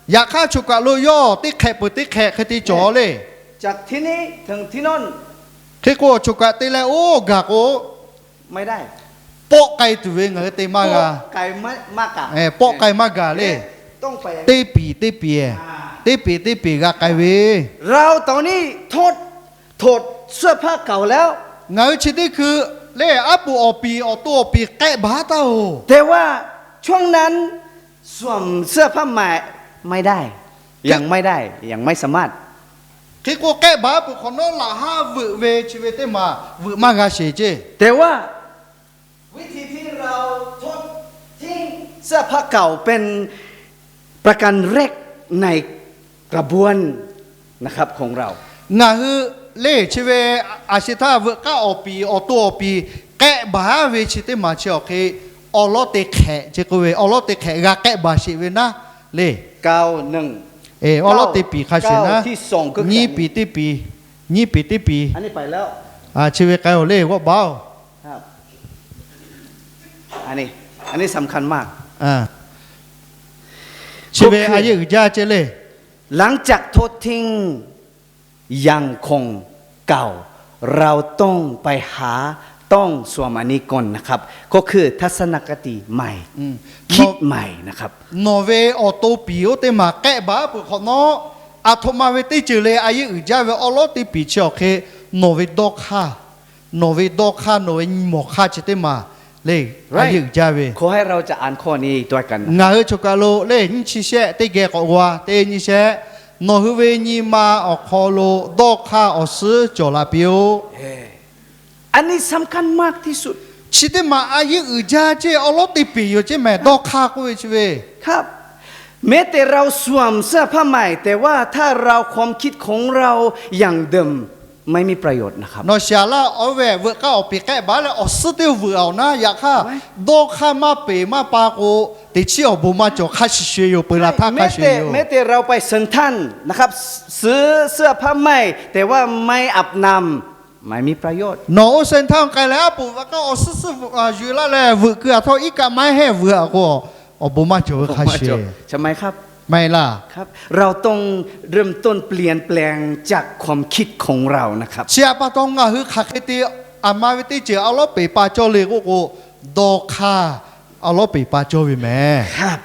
Yaꞈ hk'aˇ choˬ kaˬ lo yawˇ teˇ hk'ehꞈ peuˬ teˇ hk'ehꞈ hk'e te cawˬ le. Hk'e k'o choˬ kaˬ te leh oˇ gaˬ k'o, pawˆ k'ai tuˬ ve ngaˬ hui te maˇ g'a. Pawˆ k'ai maˇ gaˬ le. Teˇ piˍ teˇ piˍ, teˇ piˍ teˇ piˍ g'a k'ai ve. Ngaˬ hui chi teˇ hkui le aˉ poꞈ awˬ piˍ awˬ to awˬ piˍ k'ehˆ baˬ taˇ-oˬ. แต่ว่าช่วงนั้นสวมเสื้อผ้าใหม่ไม่ได้ ยังไม่ได้ ยังไม่สามารถ Hk'e k'o k'ehˆ baˬ peuˬ hk'awꞈ nawˉ laꞈ haˉ veuꞈ ve chi ve teˇ maˬ veuꞈ maˇ g'a sheˍ ceˇ. แต่ว่าวิธีที่เราทอดทิ้งเสื้อผ้าเก่าเป็นประการแรกในกระบวนนะครับของเรา Ngaˬ hui le chi ve a shehˍ htaˇ veuꞈ k'aˉ awˬ piˍ awˬ to awˬ piˍ k'ehˆ baˬ ve chi teˇ maˬ chi awˬ hk'e awˬ lawˉ te hk'ehꞈ chi k'oˆ ve awˬ lawˉ te hk'ehꞈ g'a k'ehˆ baˬ sheˍ ve naˉ le. Awˬ lawˉ te piˍ hk'a shuˍ naˉ, nyiˇ piˍ teˇ piˍ, nyiˇ piˍ teˇ piˍ, chi ve k'ai-oˬ le g'awˇ baˬ-oˬ. Chi ve a yeˇ uiˍ jaˇ ceˇ le. หลังจากทอดทิ้งอย่างของเก่า เราต้องไปหาต้องสวมอันนี้ก่อนนะครับ ก็คือทัศนคติใหม่ คิดใหม่นะครับ Nawˬ ve awˬ to piˍ oˇ teˇ maˬ k'ehˆ baˬ peuˬ hk'awꞈ nawˉ, aˬ htoꞈ ma ve teˇ ceuˬ le a yeˇ uiˍ jaˇ ve awˬ lawˉ te piˍ chi awˬ hk'e nawˬ ve dawˇ hk'aˇ, nawˬ ve dawˇ hk'aˇ, nawˬ ve nyi mawˬ hk'aˇ chi teˇ maˬ le a yeˇ uiˍ jaˇ ve. Ngaˬ hui choˬ kaˬ lo le nyiˇ chi shehˆ teˇ geh k'awꞈ g'aw-a. Teˇ nyi shehˆ, nawˬ hui ve nyi ma awˬ hk'aw lo dawˇ hk'aˇ awˬ suhˉ cawˬ la piˇ-oˆ. Chi teˇ maˬ a yeˇ uiˍ jaˇ ceˇ awˬ lawˉ te piˍ yoˬ ceˇ mehˍ dawˇ hk'aˇ k'oˆ ve chi ve แม้แต่เราสวมเสื้อผ้าใหม่ แต่ว่าถ้าเราความคิดของเราอย่างเดิม ไม่มีประโยชน์นะครับ Nawˬ shiˍ laˇ, oˇ ve veuꞈ k'aˉ awˬ piˍ k'ehˆ baˬ leh awˬ suhˉ teˇ veuꞈ-oˬ naˉ, yaꞈ hk'aˇ dawˇ hk'aˇ maˇ peˍ maˇ pa k'o, teꞈ chiˉ awˬ bon maˇ cawˬ, hk'a shuˍ shuˍ yoˬ, peu laˬ htaˇ hk'a shuˍ yoˬ. แม้แต่เราไปเซ็นทรัลนะครับ ซื้อเสื้อผ้าใหม่ แต่ว่าไม่อาบน้ำ ไม่มีประโยชน์ Nawˬ oˇ cenˇ htaˇ k'ai leh aˉ poꞈ veuꞈ k'aˉ awˬ suhˉ suhˉ yuˬ laˇ leh veuꞈ keu aˬ htaˇ iˉ kaˆ maˇ heˆ veuꞈ-a k'o, awˬ bon maˇ cawˬ ve hk'a shuˍ. Maˇ heˆ laˇ. เราต้องเริ่มต้นเปลี่ยนแปลงจากความคิดของเรานะครับ Chi htaꞈ pa taw ngaˬ hui hk'aˬ hk'e te, aˬ ma ve teˇ ceuˬ awˬ lawˉ peˍ pa cawˇ le k'oˆ k'o, dawˇ hk'aˇ awˬ lawˉ peˍ pa cawˇ ve mehˍ.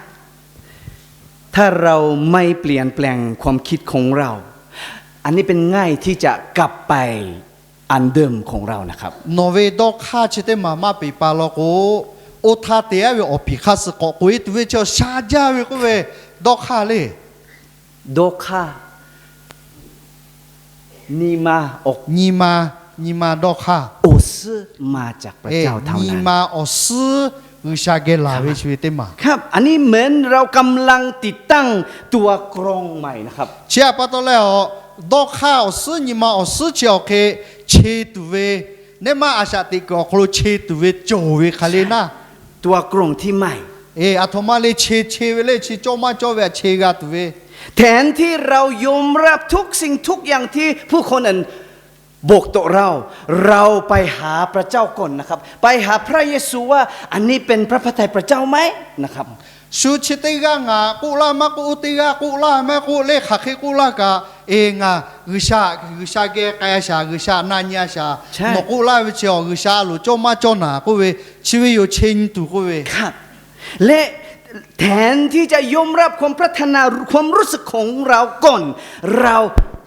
ถ้าเราไม่เปลี่ยนแปลงความคิดของเรา อันนี้เป็นง่ายที่จะกลับไป อันเดิมของเรานะครับ Nawˬ ve dawˇ hk'aˇ chi teˇ maˬ maˇ peˍ pa law k'o, oˇ htaˇ te-a ve awˬ piˍ hk'aˇ suh k'awꞈ k'oꞈ-e tuˬ ve chi awˬ sha jaˇ ve k'oˆ ve dawˇ hk'aˇ le. Dawˇ hk'aˇ, nyi ma, nyi ma dawˇ hk'aˇ, nyi ma awˬ suhˉ G'uiˬsha geh laˬ ve chi ve teˇ maˬ. อันนี้เหมือนเรากำลังติดตั้งตัวกรองใหม่นะครับ Chi htaꞈ pa taw leh-a, dawˇ hk'aˇ awˬ suhˉ nyi ma awˬ suhˉ chi awˬ hk'e che tuˬ ve, neˇ maˇ a shaꞈ teꞈ kuiˬ awˬ hk'aw lo che tuˬ ve cawˬ ve hk'aˬ le naˉ, ตัวกรองที่ใหม่ Aˬ htoꞈ ma le che che ve le, chi cawˇ maˇ cawˇ ve htaꞈ che g'a tuˬ ve. แทนที่เรายอมรับทุกสิ่งทุกอย่างที่ผู้คนอื่นบอกต่อเรา เราไปหาพระเจ้าก่อนนะครับ ไปหาพระเยซูว่าอันนี้เป็นพระพักตร์พระทัยพระเจ้าเท่านั้นนะครับ Shu chi teˇ g'aˇ ngaˬ k'oˆ laˇ maˇ k'oˆ, oˇ teˇ g'aˇ k'oˆ laˇ maˇ k'oˆ le, hk'aˬ hk'e k'oˆ laˇ kaꞈ, eˬ, ngaˬ G'uiˬsha, G'uiˬsha geh k'ai-a shaˍ, G'uiˬsha na nyi-a shaˍ, nawˬ k'oˆ laˇ ve chi awˬ G'uiˬsha a loˍ cawˇ maˇ cawˇ naˍ k'oˆ ve, chi ve yoˬ che nyi tuˬ k'oˆ ve. และแทนที่จะยอมรับความปรารถนา ความรู้สึกของเราก่อน เรา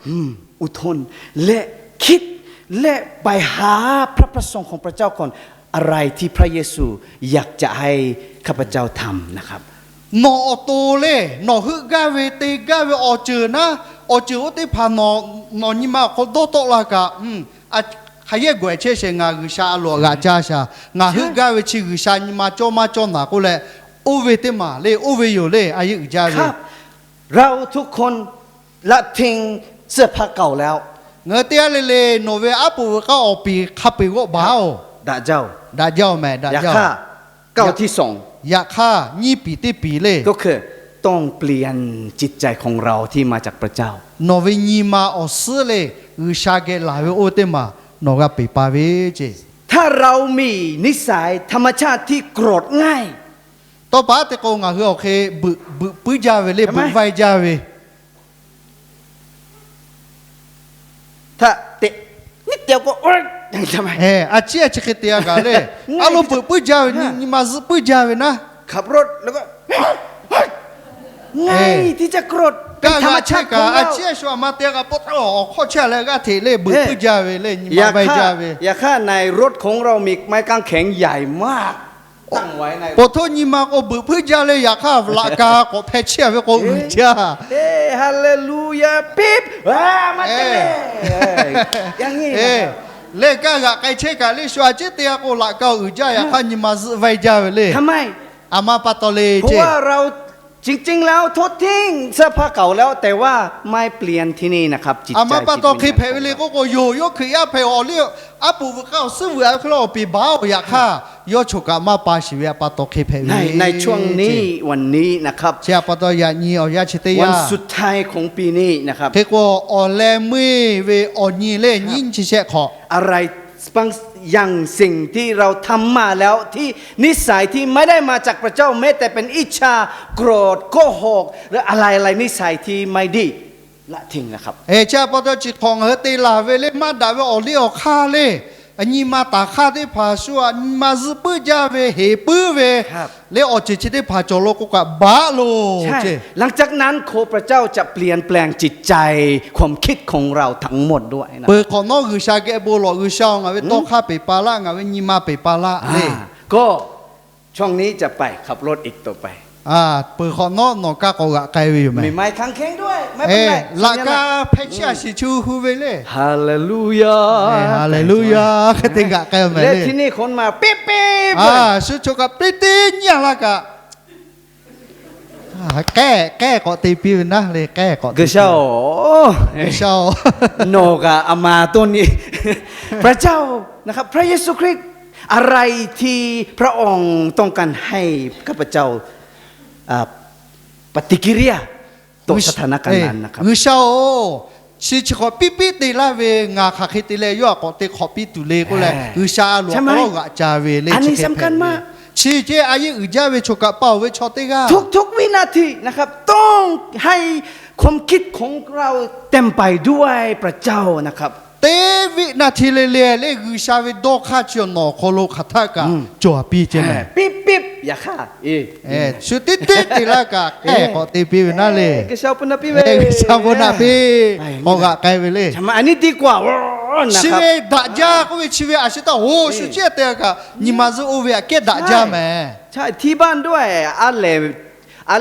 อืม อดทน และคิด และไปหาพระประสงค์ของพระเจ้าก่อน อะไรที่พระเยซูอยากจะให้ข้าพเจ้าทำนะครับ Nawˬ awˬ to le, nawˬ heuˆ gaˇ ve te gaˇ ve awˬ ceuˬ naˉ, awˬ ceuˬ oˇ teˇ hpaˍ nawˬ nyi ma awˬ hk'aw dawˇ tawˆ la kaꞈ, hk'aˬ yehˇ gawˬ-ehˍ chehˇ shehˍ, ngaˬ G'uiˬsha a loˍ g'aꞈ caˇ shaˍ, ngaˬ heuˆ gaˇ ve chi G'uiˬsha nyi ma cawˇ maˇ cawˇ naˍ k'oˆ leh, oˇ ve teˇ maˬ le, oˇ ve yoˬ le, a yeˇ uiˍ jaˇ ve. เราทุกคนละทิ้งเสื้อผ้าเก่าแล้ว Ngaˬ hui teˇ g'aˇ le le nawˬ ve aˉ poꞈ veuꞈ k'aˉ awˬ piˍ hk'a peu-eˬ g'awˆ baˬ-oˬ. Daꞈ jaˇ-oˬ mehˍ, daꞈ jaˇ-oˬ. Yaꞈ hk'aˇ nyiˇ piˍ teˇ piˍ le, ก็คือต้องเปลี่ยนจิตใจของเราที่มาจากพระเจ้า nawˬ ve nyi ma awˬ suhˉ le, G'uiˬsha geh laˬ ve oˇ teˇ maˬ nawˬ g'a peˬ pa ve ceˇ. ถ้าเรามีนิสัยธรรมชาติที่โกรธง่าย Tawˇ pa te k'o ngaˬ hui awˬ hk'e beuꞈ puiˉ jaˇ ve le, beuꞈ vaiˇ jaˇ ve. ถ้าเตะนิดเดียวก็ A ciˉ a chi hk'e te-a kaꞈ le, a lo beuꞈ puiˉ jaˇ ve, nyi ma zuhˆ puiˉ jaˇ ve naˉ. ขับรถแล้วก็ ง่ายที่จะโกรธ เป็นธรรมชาติของเรา Kaˇ g'a chehˇ kaꞈ a ciˉ a shu a ma te-a kaꞈ pawˆ taˇ awˬ hk'awˇ chehˇ leh g'aˇ hteꞈ le beuꞈ puiˉ jaˇ ve le, nyi ma vaiˇ jaˇ ve. อย่าข้าในรถของเรามีไม้กางเขนใหญ่มาก Paw htoˇ nyi ma k'o beuꞈ puiˉ jaˇ le, yaꞈ hk'aˇ laꞈ ka k'awꞈ hpeh chehˇ ve k'o uiˍ jaˇ. Hallelujah, pip. Leh kaˇ g'aꞈ k'ai chehˇ kaꞈ le, shu a ciˉ teˇ g'aˇ k'o laꞈ ka uiˍ jaˇ, yaꞈ hk'aˇ nyi ma zuhˆ vaiˇ jaˇ ve le. ทำไม A ma pa taw le ceˇ. เพราะว่าเรา จริงๆแล้ว ทอดทิ้งเสื้อผ้าเก่าแล้ว แต่ว่าไม่เปลี่ยนที่นี่นะครับ A ma pa taw hk'e hpehꞈ ve le k'oˆ k'o, yoˬ yawˇ Hkriꞈ yaˇ hpehꞈ awˬ liˇ, aˉ poꞈ veuꞈ k'aˇ awˬ suhˉ veuꞈ a ve hk'e le awˬ peˍ baˬ-oˬ, yaꞈ hk'aˇ yawˇ choˬ kaꞈ maˇ pa shiˍ ve a pa taw hk'e hpehꞈ ve. ในช่วงนี้ วันนี้นะครับ Chi a pa taw yaꞈ nyi awˬ yanˇ chi teˇ yanˇ วันสุดท้ายของปีนี้นะครับ Hk'e k'o awˬ leh meuˇ ve awˬ nyi le, nyiˇ chi shehˆ hk'awꞈ อะไรบางอย่าง สิ่งที่เราทำมาแล้ว ที่นิสัยที่ไม่ได้มาจากพระเจ้า แม้แต่เป็นอิจฉา โกรธ โกหก หรืออะไรๆ นิสัยที่ไม่ดี ละทิ้งนะครับ Chi a pa taw chi hk'awꞈ ngaˬ hui te laˬ ve le, maˇ daꞈ ve awˬ liˇ awˬ hk'aˇ le, nyi ma taˍ hk'aˇ teˇ hpaˍ shu a nyi ma zuhˆ puiˉ jaˇ ve, heˍ puiˉ ve le, awˬ ceuˬ chi teˇ hpaˍ cawˬ lo k'o kaꞈ baˬ loˬ ceˇ. หลังจากนั้น ขอพระเจ้าจะเปลี่ยนแปลงจิตใจ ความคิดของเราทั้งหมดด้วยนะ Peuˬ hk'awꞈ nawˉ G'uiˬsha geh bon lawˬ, G'uiˬsha-oˬ, ngaˬ ve tawˇ hk'aˇ peˬ pa laˆ, ngaˬ ve nyi ma peˬ pa laˆ le. ก็ช่วงนี้จะไปขับรถอีกต่อไป Peuˬ hk'awꞈ nawˉ nawˬ kaˇ k'awꞈ g'aꞈ k'ai ve yoˬ mehˍ. Laꞈ ka hpeh chiˇ a shiˍ chu hu ve le. Hallelujah, hallelujah, hk'e te g'aꞈ k'ai-oˬ mehˍ le. Shu choˬ kaꞈ piˇ teˇ nyi a laˇ kaꞈ k'ehˆ k'ehˆ k'awꞈ te piˇ ve naˉ le, k'ehˆ k'awꞈ te. G'uiˬsha-oˬ, nawˬ kaꞈ a ma to ni, พระเจ้านะครับ พระเยซูคริสต์ อะไรที่พระองค์ต้องการให้ข้าพเจ้า อ่า ปฏิกิริยา ต่อสถานการณ์นั้นนะครับ G'uiˬsha-oˬ, chi chi hk'awꞈ piˇ piˇ te laˇ ve ngaˬ hk'aˬ hk'e te leh yawˇ htaꞈ k'awꞈ te hk'awꞈ piˇ tuˬ le k'oˆ leh, G'uiˬsha a loˍ a k'aw g'aꞈ ca ve le. Chi ceh a yeˇ uiˍ jaˇ ve choˬ kaꞈ pa-oˬ ve chaw teˇ g'aˇ ทุกๆ วินาทีนะครับ ต้องให้ความคิดของเราเต็มไปด้วยพระเจ้านะครับ Teˇ viˆ naˍ hti le le le G'uiˬsha ve dawˇ hk'aˇ chi awˬ nawˬ awˬ hk'aw lo hk'aˬ htaˆ kaꞈ cawˬ piˇ ceh mehˍ. Piˇ piˇ yaꞈ hk'aˇ shu teˇ teˇ te laˇ kaꞈ k'ehˆ k'awꞈ te piˇ ve naˉ le. G'uiˬsha bon naꞈ piˇ, k'awꞈ g'aꞈ k'ai ve le. Chi ve daꞈ jaˇ k'oˆ ve chi ve a shu htaꞈ hoꞈ shu cehˇ te kaꞈ nyi ma zuhˆ oˇ ve aꞈ kehˉ daꞈ jaˇ mehˍ. ที่บ้านด้วย อะไ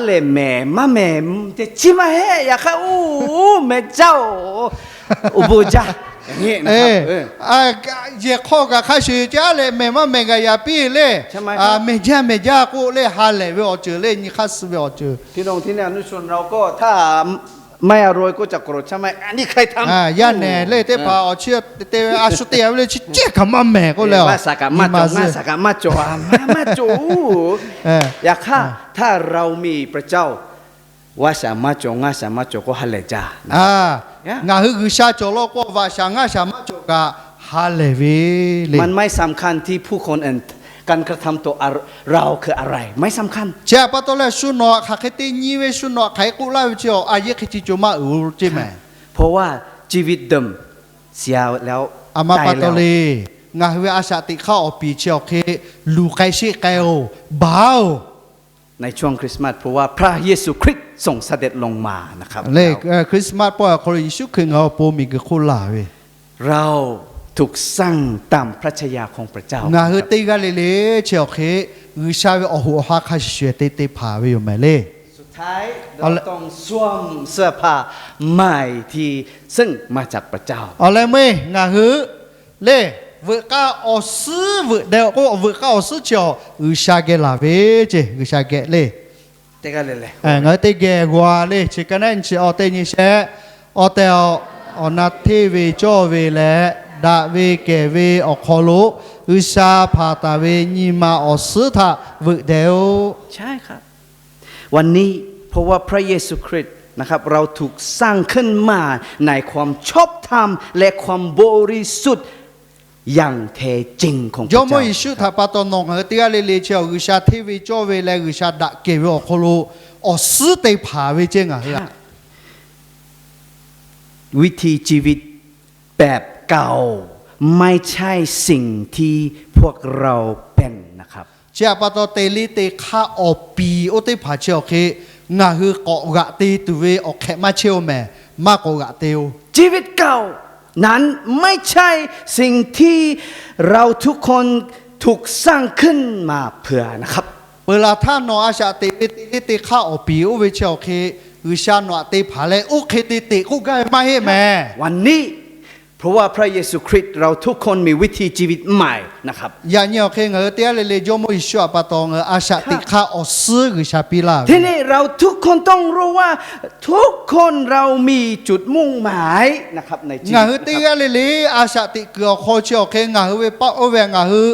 รแหม มาแหม จะชิมาแหะ อยากข้าอู้ แม่เจ้า อุโบจา Yehˬ hk'aw kaꞈ hk'a shuˍ ceh a lehˬ mehˬ maˇ mehˬ g'a yaꞈ piˇ le. Mehˬ jaˇ mehˬ jaˇ k'oˆ le, ha lehˬ ve awˬ ceuˬ le, nyi hk'aˇ suh ve awˬ ceuˬ. พี่น้องที่นี่อนุชนเราก็ ถ้าไม่อร่อยก็จะโกรธใช่ไหม อันนี้ใครทำ Yaˇ nehˬ le teˇ hpaˍ awˬ chi te ve a shu te a ve le, chi cehˇ kaꞈ maˇ mehˬ k'oˆ le, a, yaꞈ hk'aˇ ถ้าเรามีพระเจ้า vaˇ shaˍ maˇ cawˬ ngaˇ shaˍ maˇ cawˬ k'o ha lehˬ jaˇ. Ngaˬ hui G'uiˬsha cawˬ law k'o, vaꞈ shaˍ ngaˇ shaˍ maˇ cawˬ kaꞈ ha lehˬ ve le. มันไม่สำคัญที่ผู้คนอื่น การกระทำต่อเราคืออะไร ไม่สำคัญ Chi htaꞈ pa taw leh shu nawˬ htaꞈ hk'aˬ hk'e te nyi ve, shu nawˬ htaꞈ hk'aˬ hk'e k'oˆ laˇ ve chi a yeˇ hk'e chi co maˇ uiˍ ceˇ mehˍ. เพราะว่าชีวิตเดิมเสียแล้ว A ma pa taw le, ngaˬ hui ve a shaꞈ teꞈ hk'aˇ awˬ piˍ chi awˬ hk'e luˬ k'ai sheˆ k'ai-oˬ, baˬ-oˬ. ในช่วงคริสต์มาส เพราะว่าพระเยซูคริสต์ทรงเสด็จลงมานะครับ Christmas pawˆ awˬ hk'aw lo Yeˍsuˆ Hkriꞈ ngaˬ hui awˬ pon miˬguiˬ hk'oˆ laˬ ve เราถูกสร้างตามพระชายาของพระเจ้า Ngaˬ hui teˇ g'aˇ le le chi awˬ hk'e G'uiˬsha ve awˬ hoꞈ awˬ ha hk'a shuˍ shuˍ te te hpanˍ ve yoˬ mehˍ le. สุดท้ายเราต้องสวมเสื้อผ้าใหม่ที่ซึ่งมาจากพระเจ้า Awˬ leh meuˇ ngaˬ hui le, veuꞈ k'aˇ awˬ suhˉ veuꞈ deh-oˬ k'o, veuꞈ k'aˇ awˬ suhˉ chi awˬ G'uiˬsha geh laˬ ve ceˇ, G'uiˬsha geh le. Ngaˬ hui teˇ geh g'aw le, chi ka naˉ nyi chi awˬ teˇ nyi shehˆ, awˬ tehˬ awˬ, awˬ na hteˇ ve cawˇ ve leh daꞈ ve kehˬ ve awˬ hk'aw lo G'uiˬsha hpanˍ taˍ ve nyi ma awˬ suhˉ htaꞈ veuꞈ deh-oˬ. วันนี้ เพราะว่าพระเยซูคริสต์นะครับ เราถูกสร้างขึ้นมาในความชอบธรรมและความบริสุทธิ์อย่างแท้จริงของพระเจ้า Jawˇmawˇ Yeˍsuˆ htaꞈ pa taw nawˬ ngaˬ hui teˇ g'aˇ le le chi awˬ G'uiˬsha hteˇ ve cawˇ ve leh G'uiˬsha daꞈ kehˬ ve awˬ hk'aw lo awˬ suhˉ te hpanˍ ve ceˇ ngaˬ hui. วิถีชีวิตแบบเก่า ไม่ใช่สิ่งที่พวกเราเป็นนะครับ Chi htaꞈ pa taw te le te hk'aˇ awˬ piˍ oˇ teˇ hpaˍ chi awˬ hk'e ngaˬ hui k'awꞈ g'aꞈ te tuˬ ve awˬ hk'ehꞈ maˇ chehˇ-oˬ mehˍ, maˇ k'awꞈ g'aꞈ te-oˬ. ชีวิตเก่านั้นไม่ใช่สิ่งที่เราทุกคน ถูกสร้างขึ้นมาเพื่อนะครับ Peuˬ laˬ htaˇ nawˬ a shaꞈ teꞈ ve teˇ liˇ teˇ hk'aˇ awˬ piˍ oˇ ve chi awˬ hk'e G'uiˬsha nawˬ htaꞈ te hpanˍ leh oˇ hk'e te teꞈ k'oˆ gaˇ ve maˇ heˆ mehˍ. วันนี้ เพราะว่าพระเยซูคริสต์ เราทุกคนมีวิถีชีวิตใหม่นะครับ Yaꞈ nyi awˬ hk'e ngaˬ hui teˇ g'aˇ le le Jawˇmawˇ Yeˍsuˆ htaꞈ pa taw ngaˬ hui a shaꞈ teꞈ hk'aˇ awˬ suhˉ G'uiˬsha piˇ laˇ ve. ทีนี้เราทุกคนต้องรู้ว่าทุกคนเรามีจุดมุ่งหมายนะครับ ในชีวิต Ngaˬ hui teˇ g'aˇ le le a shaꞈ teꞈ kuiˬ awˬ hk'aw chi awˬ hk'e ngaˬ hui ve paˆ oˇ ve ngaˬ hui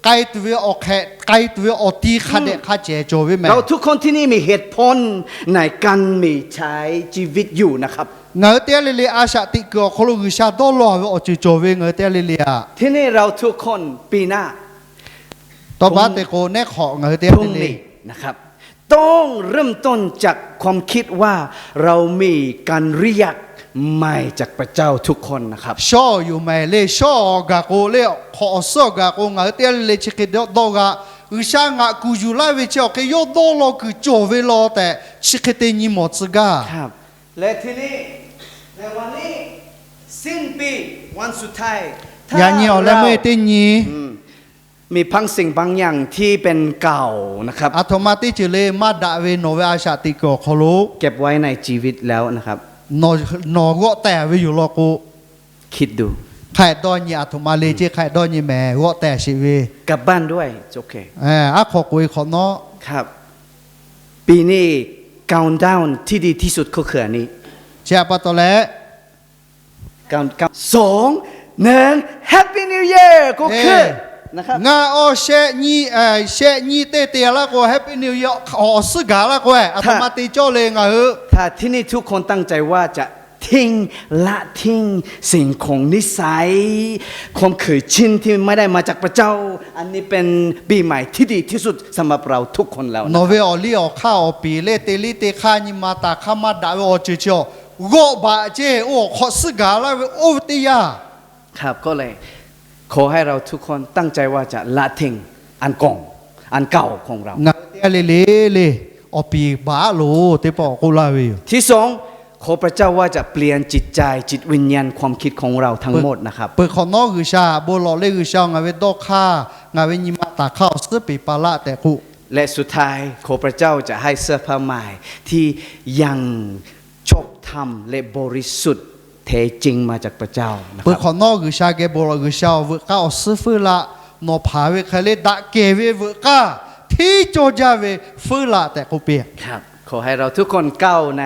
k'ai tuˬ ve awˬ hk'ehꞈ k'ai tuˬ ve awˬ ti hk'a dehꞈ hk'a cehˬ cawˬ ve mehˍ. เราทุกคนที่นี่มีเหตุผลในการมีใช้ชีวิตอยู่นะครับ Ngaˬ hui teˇ g'aˇ le le a shaꞈ teꞈ kuiˬ awˬ hk'aw lo G'uiˬsha dawˇ law ve awˬ ceuˬ cawˬ ve ngaˬ hui teˇ g'aˇ le le aꞈ. ทีนี้เราทุกคนปีหน้า Tawˇ baˆ te k'o neˉ hk'awꞈ ngaˬ hui teˇ g'aˇ le le พรุ่งนี้นะครับ ต้องเริ่มต้นจากความคิดว่าเรามีการเรียกใหม่จากพระเจ้าทุกคนนะครับ Shawˉ yoˬ mehˍ le, shawˉ awˬ gaˬ k'o le, hk'awꞈ awˬ suhˉ awˬ gaˬ k'o ngaˬ hui teˇ g'aˇ le le chi hk'e dawˇ g'a. G'uiˬsha ngaˬ kuˬ yuˬ laˇ ve chi awˬ hk'e yawˇ dawˇ law kuiˬ cawˬ ve law tehꞈ chi hk'e te nyi mawˬ tcuh gaˇ. ครับ และทีนี้ ในวันนี้ สิ้นปี วันสุดท้าย Yaꞈ nyi awˬ leh meuˇ teˇ nyi มีบางสิ่งบางอย่างที่เป็นเก่านะครับ Aˬ htoꞈ ma teˇ ceuˬ le maˇ daꞈ ve nawˬ ve a shaꞈ teꞈ kuiˬ awˬ hk'aw lo เก็บไว้ในชีวิตแล้วนะครับ nawˬ g'awˆ teh ve yoˬ law k'o, คิดดู hk'a dawˇ nyi, aˬ htoꞈ ma le ceˇ hk'a dawˇ nyi mehˍ, g'awˆ teh sheˍ ve. กลับบ้านด้วย โอเค Aˉ hk'aw k'oꞈ e hk'awꞈ nawˉ ครับ ปีนี้ countdown ที่ดีที่สุดก็คืออันนี้ Chi htaꞈ pa taw leh สอง หนึ่ง Happy New Year ก็คือ Ngaˇ awˇ shehˆ nyi, shehˆ nyi teˇ te laˇ k'o Happy New Year, hk'awꞈ awˬ suhˉ gaˬ laˇ k'o, aˬ htoꞈ ma te cawˇ le ngaˬ hui. ถ้าที่นี่ทุกคนตั้งใจว่าจะทิ้ง ละทิ้งสิ่งของนิสัย ความเคยชินที่ไม่ได้มาจากพระเจ้า อันนี้เป็นปีใหม่ที่ดีที่สุดสำหรับเราทุกคนแล้วนะ Nawˬ ve awˬ liˇ awˬ hk'aˇ awˬ piˍ le te liˇ te hk'aˇ nyi ma taˍ hk'aˇ maˇ daꞈ ve awˬ ceuˬ chi awˬ g'awˆ baꞈ ceˇ, oˇ awˬ hk'awꞈ suhˉ gaˬ laˇ ve oˇ ve teˇ yanˇ ครับ ก็เลย ขอให้เราทุกคนตั้งใจว่าจะละทิ้งอันเก่า อันเก่าของเรา Ngaˬ hui teˇ g'aˇ le le le awˬ piˍ baꞈ aˉ loˬ teˇ pawˆ k'oˆ laˇ ve yoˬ. ที่สอง ขอพระเจ้าว่าจะเปลี่ยนจิตใจ จิตวิญญาณ ความคิดของเราทั้งหมดนะครับ Peuˬ hk'awꞈ nawˉ G'uiˬsha bon lawˬ le, G'uiˬsha ngaˬ ve dawˇ hk'aˇ, ngaˬ ve nyi ma taˍ hk'aˇ awˬ suhˉ peˍ pa laˆ tehꞈ k'oˆ. และสุดท้าย ขอพระเจ้าจะให้เสื้อผ้าใหม่ที่ยังชอบทำและบริสุทธิ์แท้จริงมาจากพระเจ้านะครับ Peuˬ hk'awꞈ nawˉ G'uiˬsha geh bon lawˬ, G'uiˬsha awˬ veuꞈ k'aˇ awˬ suhˉ feuˉ laˆ, nawˬ hpanˍ ve hk'e le daꞈ kehˬ ve veuꞈ k'aˇ hteˇ cawˇ jaˇ ve feuˉ laˆ tehꞈ k'oˆ piˇ. ขอให้เราทุกคนก้าวใน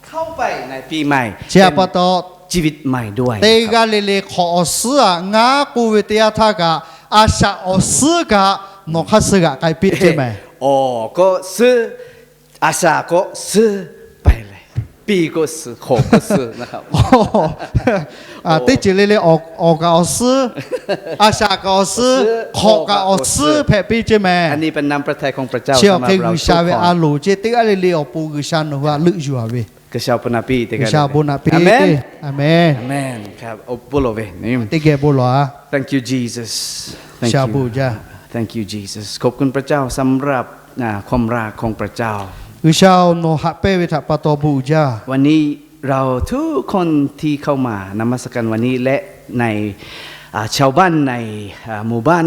เข้าไปในปีใหม่ Chi htaꞈ pa taw, ชีวิตใหม่ด้วย teˇ g'aˇ le le hk'awꞈ awˬ suhˉ aꞈ ngaˉ k'oˆ ve teˇ yanˇ htaˇ kaꞈ, a shaꞈ awˬ suhˉ kaꞈ nawˬ hk'aˇ suh g'aꞈ k'ai piˇ ceˇ mehˍ. ออกก็ซื้อ อาสาก็ซื้อไปเลย ปีก็ซื้อ ของก็ซื้อนะครับ Teˇ ceuˬ le le awˬ kaꞈ awˬ suhˉ, a shaꞈ kaꞈ awˬ suhˉ, hk'awꞈ kaꞈ awˬ suhˉ hpehꞈ piˇ ceˇ mehˍ. อันนี้เป็นน้ำพระทัยของพระเจ้า Chi awˬ hk'e G'uiˬsha ve a loˍ ceˇ, teˇ g'aˇ le le awˬ pon G'uiˬsha nawˬ hui htaꞈ leuˆ yuˬ a ve. G'uiˬsha bon naꞈ piˇ. Aˍmenˍ. Aˍmenˍ. Teˇ geh bon lawˬ a. G'uiˬsha bon uiˍ jaˇ. G'uiˬsha-oˬ, nawˬ haꞈ pehnˇ ve htaꞈ pa taw bon uiˍ jaˇ. วันนี้เราทุกคนที่เข้ามานมัสการวันนี้ และใน อ่า ชาวบ้านใน อ่า หมู่บ้าน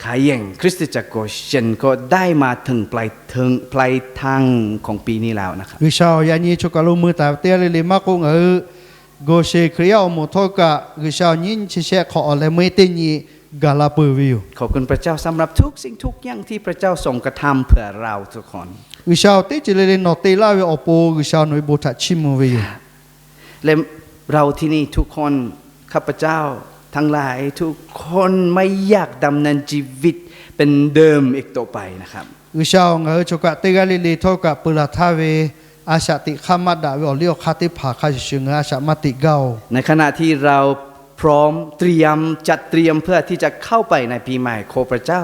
ขาแหย่งคริสตจักรโกเชน ก็ได้มาถึงปลายเทิง ปลายทางของปีนี้แล้วนะครับ G'uiˬsha-oˬ, yaꞈ nyi choˬ kaˬ lo mui taˍ ve teˇ g'aˇ le le maˇ k'oˆ, ngaˬ hui Goshen Hkriꞈ yaˇ awˬ moˍ htawˇ kaꞈ G'uiˬsha nyi nyi chehˇ shehˆ hk'awꞈ awˬ leh meuˇ teˇ nyi gaˬ la peuˬ ve yoˬ. ขอบคุณพระเจ้าสำหรับทุกสิ่งทุกอย่างที่พระเจ้าทรงกระทำเพื่อเราทุกคน G'uiˬsha-oˬ, teˇ ceuˬ le le nawˬ te laˇ ve awˬ pon G'uiˬsha nawˬ ve bon htaꞈ chiˇ mvuh ve yoˬ. และเราที่นี่ทุกคน ข้าพเจ้าทั้งหลายทุกคนไม่อยากดำเนินชีวิตเป็นเดิมอีกต่อไปนะครับ G'uiˬsha-oˬ, ngaˬ hui choˬ kaꞈ teˇ g'aˇ le le htawˇ kaꞈ peuˬ laˬ htaˇ ve a shaꞈ teꞈ hk'aˇ maˇ daꞈ ve awˬ liˇ awˬ hk'aˇ teˇ hpaˍ hk'a shuˍ shuˍ ngaˬ hui a shaꞈ maˇ teꞈ gaˇ-oˬ. ในขณะที่เราพร้อมเตรียม จัดเตรียมเพื่อที่จะเข้าไปในปีใหม่ ขอพระเจ้า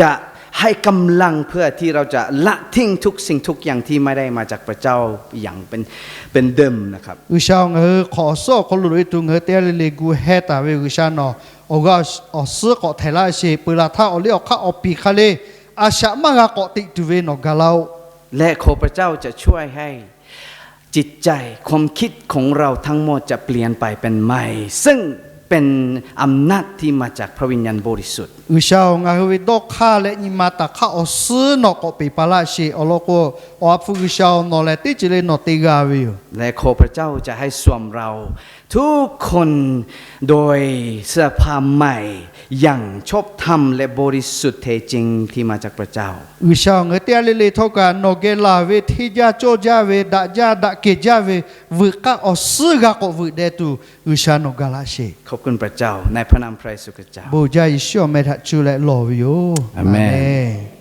จะให้กำลังเพื่อที่เราจะละทิ้งทุกสิ่งทุกอย่างที่ไม่ได้มาจากพระเจ้าอย่างเป็น เป็นเดิมนะครับ G'uiˬsha-oˬ, ngaˬ hui hk'awꞈ awˬ suhˉ awˬ hk'aw lo loꞈ e tuˬ ngaˬ hui teˇ g'aˇ le le gu heh taˍ ve G'uiˬsha nawˬ awˬ g'aˇ awˬ suhˉ k'awꞈ htehˍ laˇ sheˍ. Peuˬ laˬ htaˇ awˬ liˇ awˬ hk'aˇ awˬ piˍ hk'a le a shaꞈ maˇ g'a k'awꞈ teꞈ tuˬ ve nawˬ gaˬ laˇ-oˆ. และขอพระเจ้าจะช่วยให้จิตใจความคิดของเราทั้งหมดจะเปลี่ยนไปเป็นใหม่ ซึ่งเป็น เป็นอำนาจที่มาจากพระวิญญาณบริสุทธิ์ G'uiˬsha-oˬ, ngaˬ hui ve dawˇ hk'aˇ leh nyi ma taˍ hk'aˇ awˬ suhˉ nawˬ k'awꞈ peˬ paˍ laˇ sheˍ. Awˬ lawn k'o, Awˬ ha hpu G'uiˬsha-oˬ, nawˬ lehˬ teˇ ceuˬ le nawˬ te g'a ve yoˬ. และขอพระเจ้าจะให้สวมเราทุกคนโดยเสื้อผ้าใหม่อย่างชอบธรรมและบริสุทธิ์เทจริงที่มาจากพระเจ้า G'uiˬsha-oˬ, ngaˬ hui teˇ g'aˇ le le htawˇ kaꞈ nawˬ geh laˬ ve hteˇ jaˇ cawˇ jaˇ ve daꞈ jaˇ daꞈ kehˬ jaˇ ve vuiˬ k'aˆ awˬ suhˉ g'a k'awꞈ vuiˬ deh tuˬ G'uiˬsha nawˬ ga laˇ sheˍ. ขอบคุณพระเจ้า ในพระนามพระเยซูคริสต์เจ้า Bon jaˇ Yeˍsuˆ awˬ meh htaꞈ cuˇ leh lawˬ ve yoˬ. Amen.